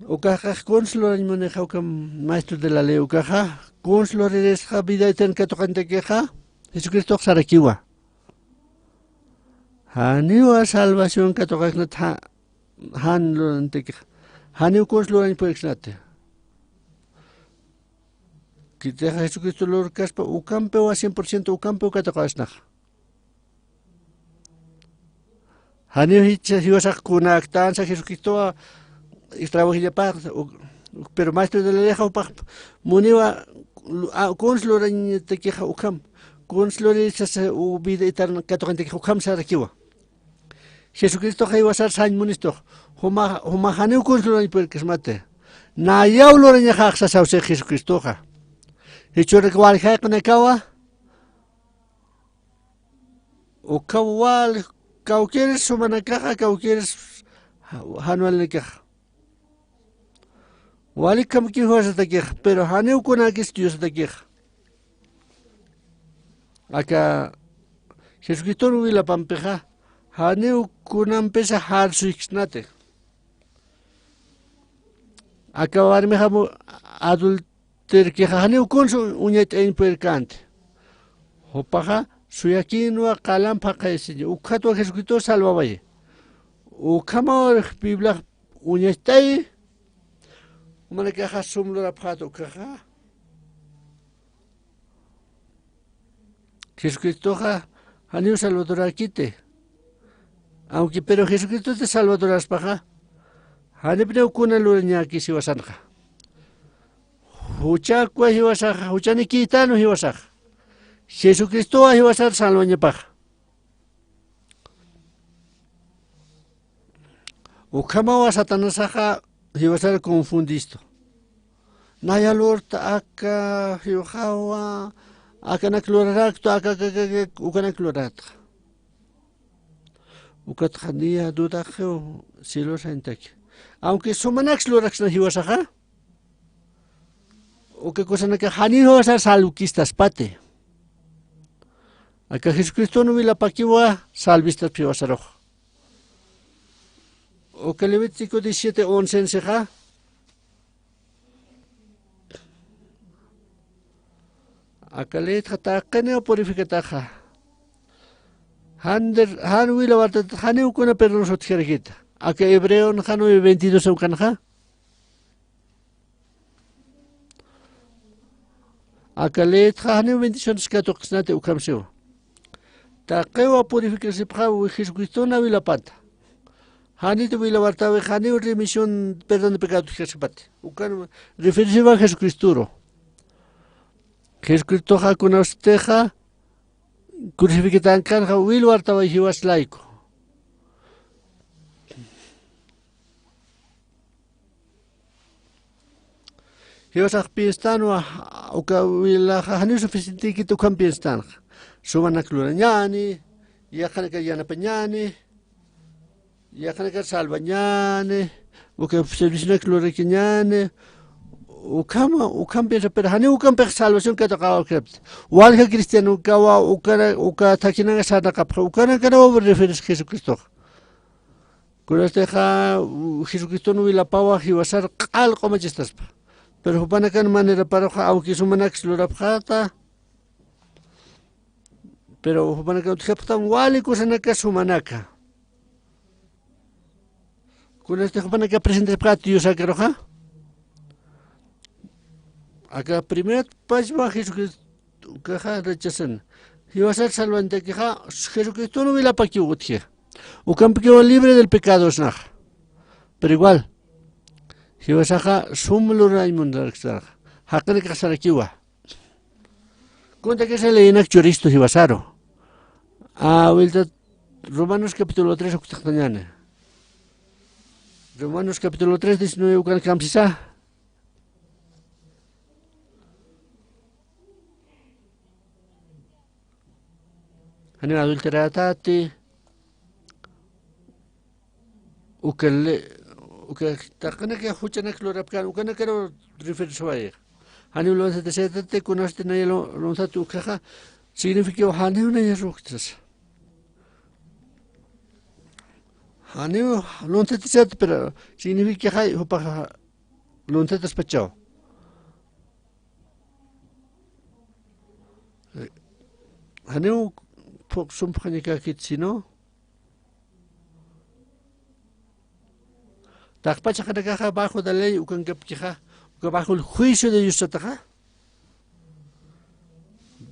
ukaxa kuns lurañ munixa uka maestro de la ley ukaxa, kuns lurarisxa vida eterna katuqantakixa, Jesucristox sarakiwa. Janiwa salvación katuqaksnat ja-, jan lurantakixa. Janiw kuns lurañ puriksnati. Kitixa Jesucristo lurkaspa, ukampiwa cien por ciento ukampiw katuqasnaxa. Janiw jichha jiwasax kunaktansa Jesucristowa trabajillapax, u-, u-, pero maestro de la leyxa jupax muniwa, lu-, a, kuns lurañatakixa ukham, kuns lurañatakixa u vida eterna katuqantakixa ukham sarakiwa. Jesucristoxa jiwasar sañ munistux, juma, juma janiw kuns lurañ purkasmati. Nayaw lurañaxax sasaw six Jesucristoxa. Jichhüruki waljayqinakawa, Uka wal, kawkïr sumanakaxa, kawkïr jan walinakaxa. Wali kamkiw jiwasatakixa, pero janiw kunakis Diosatakixa. Aka Jesucriston wilapampixa, janiw kunampisa jarsuykisnati. Aka warmixa mu-, adul- terkixa janiw kuns uñacht'ayañ puyirkänti. Jupaxa suyakïnwa qalan phaqayasiña. Ukhatwa Jesucristo salvawayi. Ukhamaw Bibliax uñacht'ayi. Jumanakaxa sum lurapxäta ukaxa. Jesucristoxa janiw salvadorakiti. Aunque, pero Jesucristosti salvadoraspaxa, janipiniw kuna lurañäkis jiwasanxa. Juchakwa jiwasaxa, juchanikïtanwa jiwasaxa. Jesucristowa jiwasar salvañapaxa. Ukhamawa Satanasaxa jiwasar confundistu. Naya lurta aka jiwaxawa, akanak luraraktu, aka, aka, aka, aka, ukanak lurarakta. Ukatxa niya dudaxiw cielo sañtaki. Aunque sumanaks luraksna jiwasaxa, uka kusanakax janiw jiwasar salvkistaspati. Aka Jesucriston wilapakiwa salvistaspa jiwasarux. Uka Levítico diecisiete once sixa. Aka leytxa taqiniw purificataxa. Jandir, jan wila wartat janiw kuna perdón sutjarakita. Aka Hebreon jan veintidós ukanxa. Aka leytxa janiw bendiciones katuqsnati ukham siwa. Taqiwa purificasipxaw Jesucristona wilapata. Janit wilawartawi janiw remisión perdón de pecado utjkasipati. Ukan referisiwa Jesucristuru. Jesucristoxa kunawstixa crucificatankanxa wilwartawi jiwas layku. Jiwasax pienstanwa, uka wilaxa janiw suficientekit ukham pienstanxa. Sumanak lurañäni, yaqhanakar yanapañäni, yaqhanakar salvañäni, uka servicionak lurakiñäni, ukhama, ukham piensa, pero janiw ukampix salvación katuqawakirapti. Walja cristianokawa, ukana, uka thakinanka sarnaqapxa, ukanakanawa referencia Jesucristoxa. Kunatixa, u, Jesucriston wilapawa jiwasar q'al q'umachistaspa. Pero jupanakan maneraparuxa, aunque sumanaks lurapxäta, pero jupanakan utjapxtam wali kusanaka sumanaka. Kunatix jupanaka presentapxäta Diosakaruxa. Aka primer pachwa Jesucristo ukaxa rechazan. Jiwasar salvantakixa Jesucristun wilapakiw utji. Ukampikiw libre del pecado sinaxa. Pero igual, jiwasaxa sum lurañ munarktaxa. Jaqinakax sarakiwa. Kuntakisa leyinak churistu jiwasaru. Awiltat Romanos capítulo tres uktaqtañani. Romanos capítulo tres, diecinueve ukan kamsisa. Janiw adulterätati, uka le-, uka taqinaka juchanak lurapkän, ukanakaru referiswayi. Janiw lunsatasiñatati, kunasti naya lu-, lunsat ukaxa, significaw janiw naya ruktas. Janiw lunsatasiñat, pero significaxay jupaxa lunsataspachaw. Janiw phuq sumpxañakäkit sino, taqpach jaqinakaxa bajo de la ley ukankapkixa, uka bajo el juicio de Dios sataxa.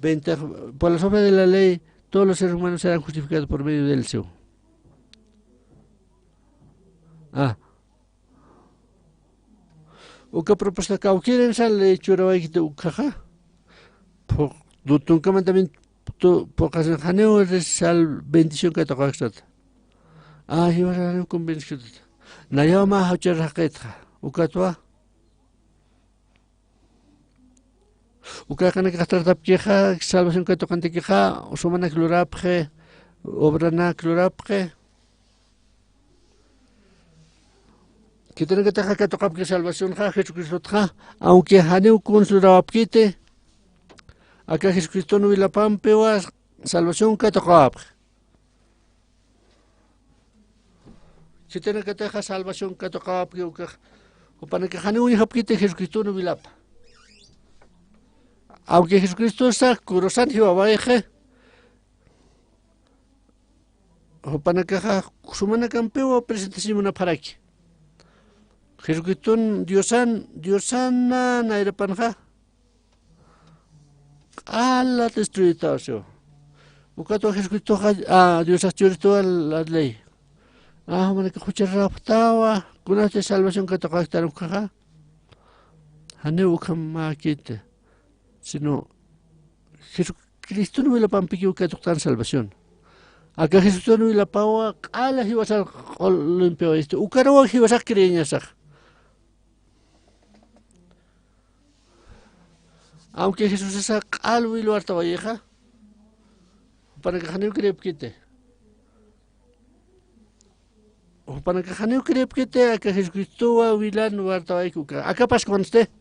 Veinte, por las obras de la ley, todos los seres humanos serán justificados por medio del siw. Ah. Uka propuesta kawkïrinsa ley churawaykiti ukaxa. Phuq, du tunka mandamiento phuqasin janiw sal bendición katuqaksata. Ah, jiwasa janiw convenskitata. Nayaw mä juchar jaqitxa. Ukatwa. Uka jaqinakax tratapkixa, salvación katuqantakixa, sumanak lurapxi, obranak lurapxi. Khitinakatix katuqapki salvacionxa, Jesucristotxa, aunque janiw kuns lurawapkiti, aka Jesucriston wilapampiwa salvación katuqawapxi. Khitinakatixa salvación katuqawapki ukax, jupanakax janiw uñjapkiti Jesucriston wilapa. Aunque Jesucristosa cruzan jiwawayxi, jupanakaxa sumanakampiwa presentación munapxaraki. Jesucriston Diosan, Diosana nayrapanxa, q'ala destruidaw siwa. Ukatwa Jesucristoxa, ah, Diosax churistuwa la ley. Ah, jumanakax jucharapxtawa, kunasti salvación katuqaktan ukaxa. Janiw ukham mäkiti. Sino Jesucriston wilapampikiw katuqtan salvación. Aka Jesucriston wilapawa q'ala jiwasar q'ul limpiawayisti. Ukaruwa jiwasax creeñasax. Aunque Jesusasa q'al wil wartawayixa, jupanakax janiw creepkiti. Jupanakax janiw creepkiti, aka Jesucristowa wilan wartawayki uka. Aka Pascuansti.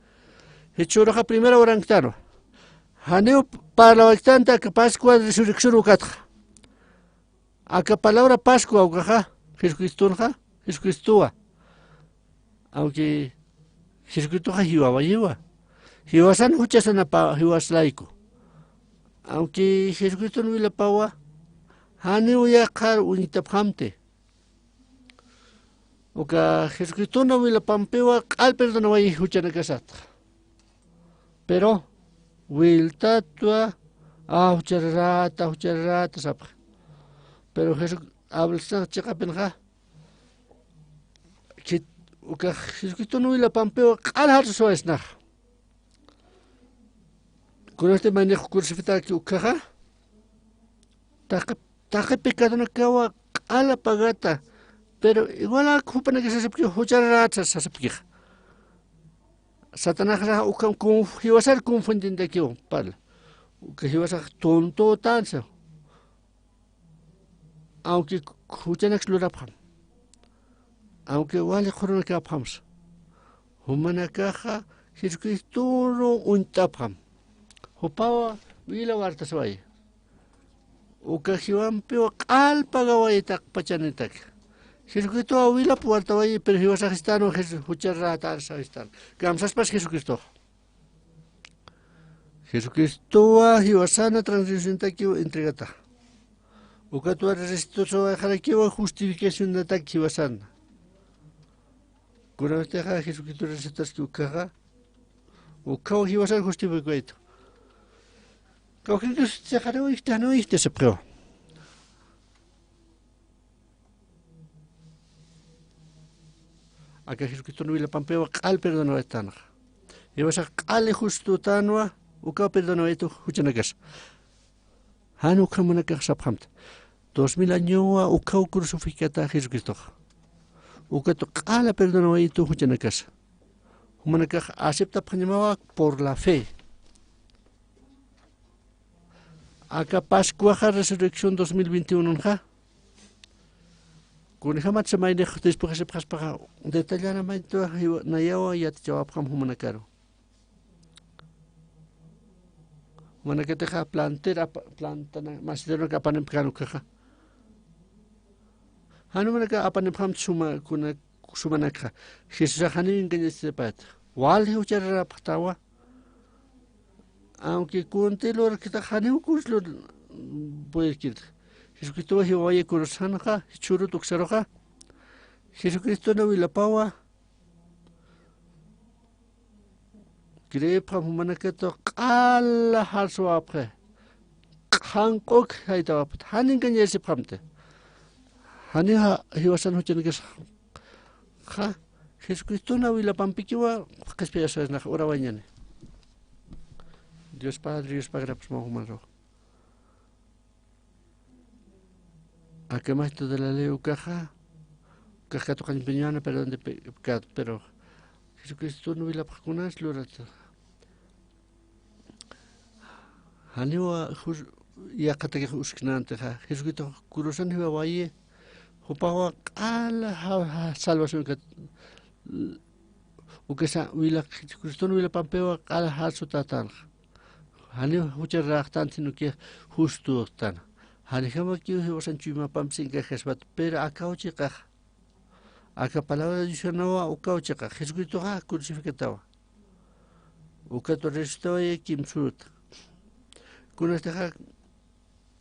Jichhüruxa primera uranktanwa. Janiw parlawayktanti aka Pascua resurrección ukatxa. Aka palabra Pascua ukaxa, Jesucristonxa, Jesucristowa. Aunque Jesucristoxa jiwawayiwa. Jiwasan juchasanapa jiwas layku. Aunque Jesucriston wilapawa, janiw yaqhar uñtapxamti. Uka Jesucristona wilapampiwa q'al perdonawayi juchanakasatxa. Pero, wiltatwa, ah, juchararata, juchararata sapxi. Pero Jesu-, hablasnax chiqapinxa, khit-, uka Jesucristona wilapampiwa q'al jarsusuwaysnax. Kunasti maynix crucificadoki ukaxa, taqi, taqi pecadonakawa q'ala pagata, pero igual jupanakax sasapki juchararata sasapkixa. Satanaxsa ukham conf-, jiwasar confundendakiw parla. Uka jiwasax tontotansa. Aunque juchanaks lurapxam, aunque wali qhurunakapxamsa, jumanakaxa Jesucristoru uñt'apxam. Jupawa wila wartaswayi. Uka jiwampiwa q'al pagawayi taqpachanitak. Jesucristowa wilap wartawayi, pero jiwasaxistanwa Jesu-, juchararata arsawistana. Kamsaspas Jesucristoxa. Jesucristowa jiwasana transgresióntakiw entregata. Ukatwa resucitawayxarakiwa justificacionatak jiwasana. Kunawaytixa Jesucristo resucitaski ukaxa, Ukhaw jiwasar justifikawaytu. Kawkïrkis sixaniw ijt'anwa ijt'asipxiwa. Aka Jesucriston wilapampiwa q'al perdonawaytanxa. Jiwasax q'ali justutanwa, ukaw perdonawaytu juchanakasa. Jan ukham jumanakax sapxamta. Dos mil añowa ukhaw crucificata Jesucristoxa. Ukatu q'ala perdonawaytu juchanakasa. Jumanakax aceptapxañamawa por la fe. Aka Pascuaxa resurrección dos mil veintiunonxa. Kunjamatsa maynix despuqisipxaspaxa detallana mayntwa jiwa-, nayawa yatichawapxam jumanakaru. Jumanakatixa plantera apa-, plantana, macedonak apanipxän ukaxa. Jan jumanaka apanipxam suma, kuna, sumanakxa. Jesusax janiw engañasipxta. Wali juchararapxtawa. Aunque kunti lurkitax janiw kunsa lur-, pudirkirta. Jesucristowa jiwawayi cruzanxa, jichhürut uksaruxa. Jesucristona wilapawa. Creepxam jumanakatu q'ala jarswapxi. Qhanq'uk jaytawapxta. Jan engañasipxamti. Janiw ja-, jiwasan juchanakasa. Ja, Jesucristona wilapampikiwa qhispiyasasnax urawañani. Dios Padre, Dios Padre, pues, jumanru. Aka maestro de la ley ukaxa, ukax katuqañ piñäna perdón de pe-, pecado, pero Jesucriston wilapxkunas lurata. Janiwa jus-, yaqatakix usknäntixa, Jesucristo cruzan jiwawayi, jupawa q'ala ja-, ja-, salvación kat-, ukasa wilaq, Jesucriston wilapampiwa q'ala jarsutätanxa. Janiw jucharaxtan, sino que justuxtan. Janijamakiw jiwasan chuymapampis encajaspat, pero akaw chiqax. Aka palabra de Diosanawa ukaw chiqax. Jesucristoxa crucificatawa. Ukat resucitaway kimsüruta. Kunastixa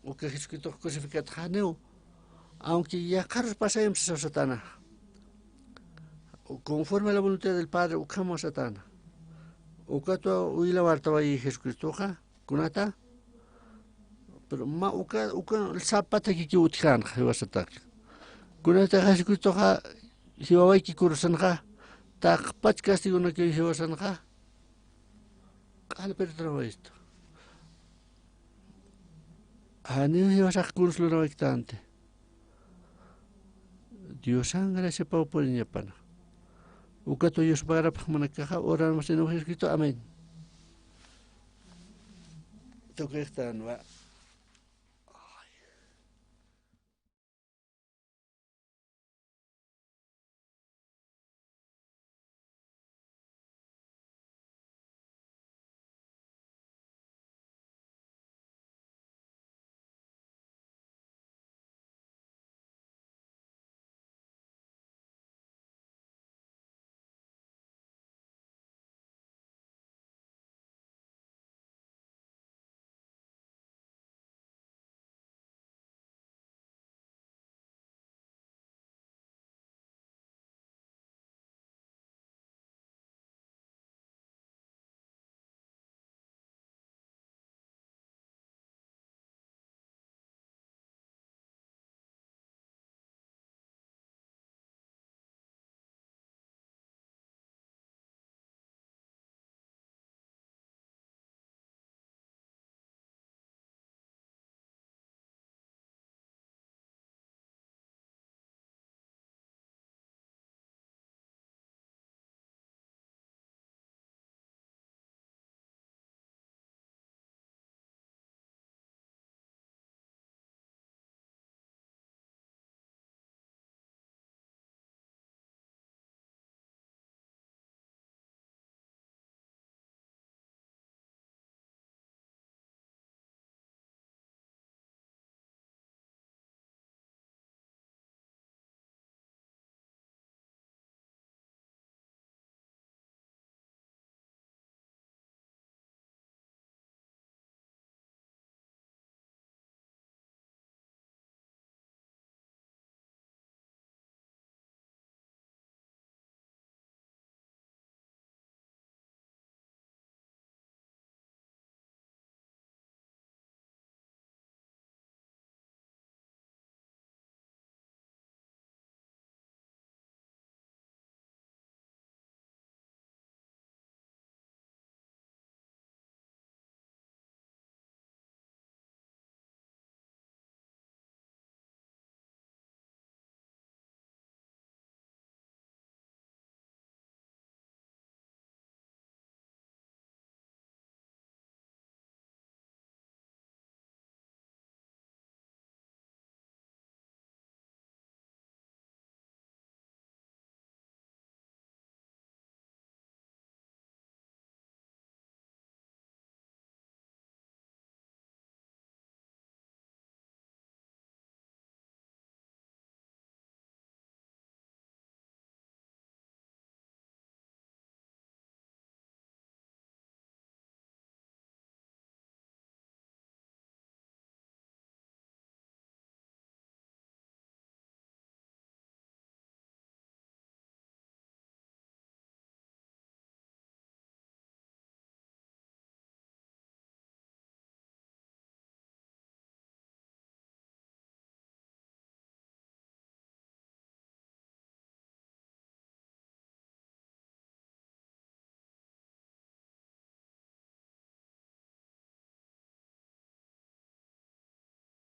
uka Jesucristox crucificatxa janiw, aunque yaqharus pasayam sasasatana. Conforme a la voluntad del Padre, ukham sasatana. Ukatwa wilawartawayi Jesucristoxa, kunata. Pero mä uka, uka sapatakikiw utjänxa jiwasataki. Kunata Jesucristoxa jiwawayki cruzanxa, taqpach castigonakiw jiwasanxa, q'al perdonawaystu. Janiw jiwasax kunsa lurawayktanti. Diosan graciapaw puriñapana. Ukatwa yuspagarapax jumanakaxa, uramasiniw Jesucristo, amén. Tukuxtanwa.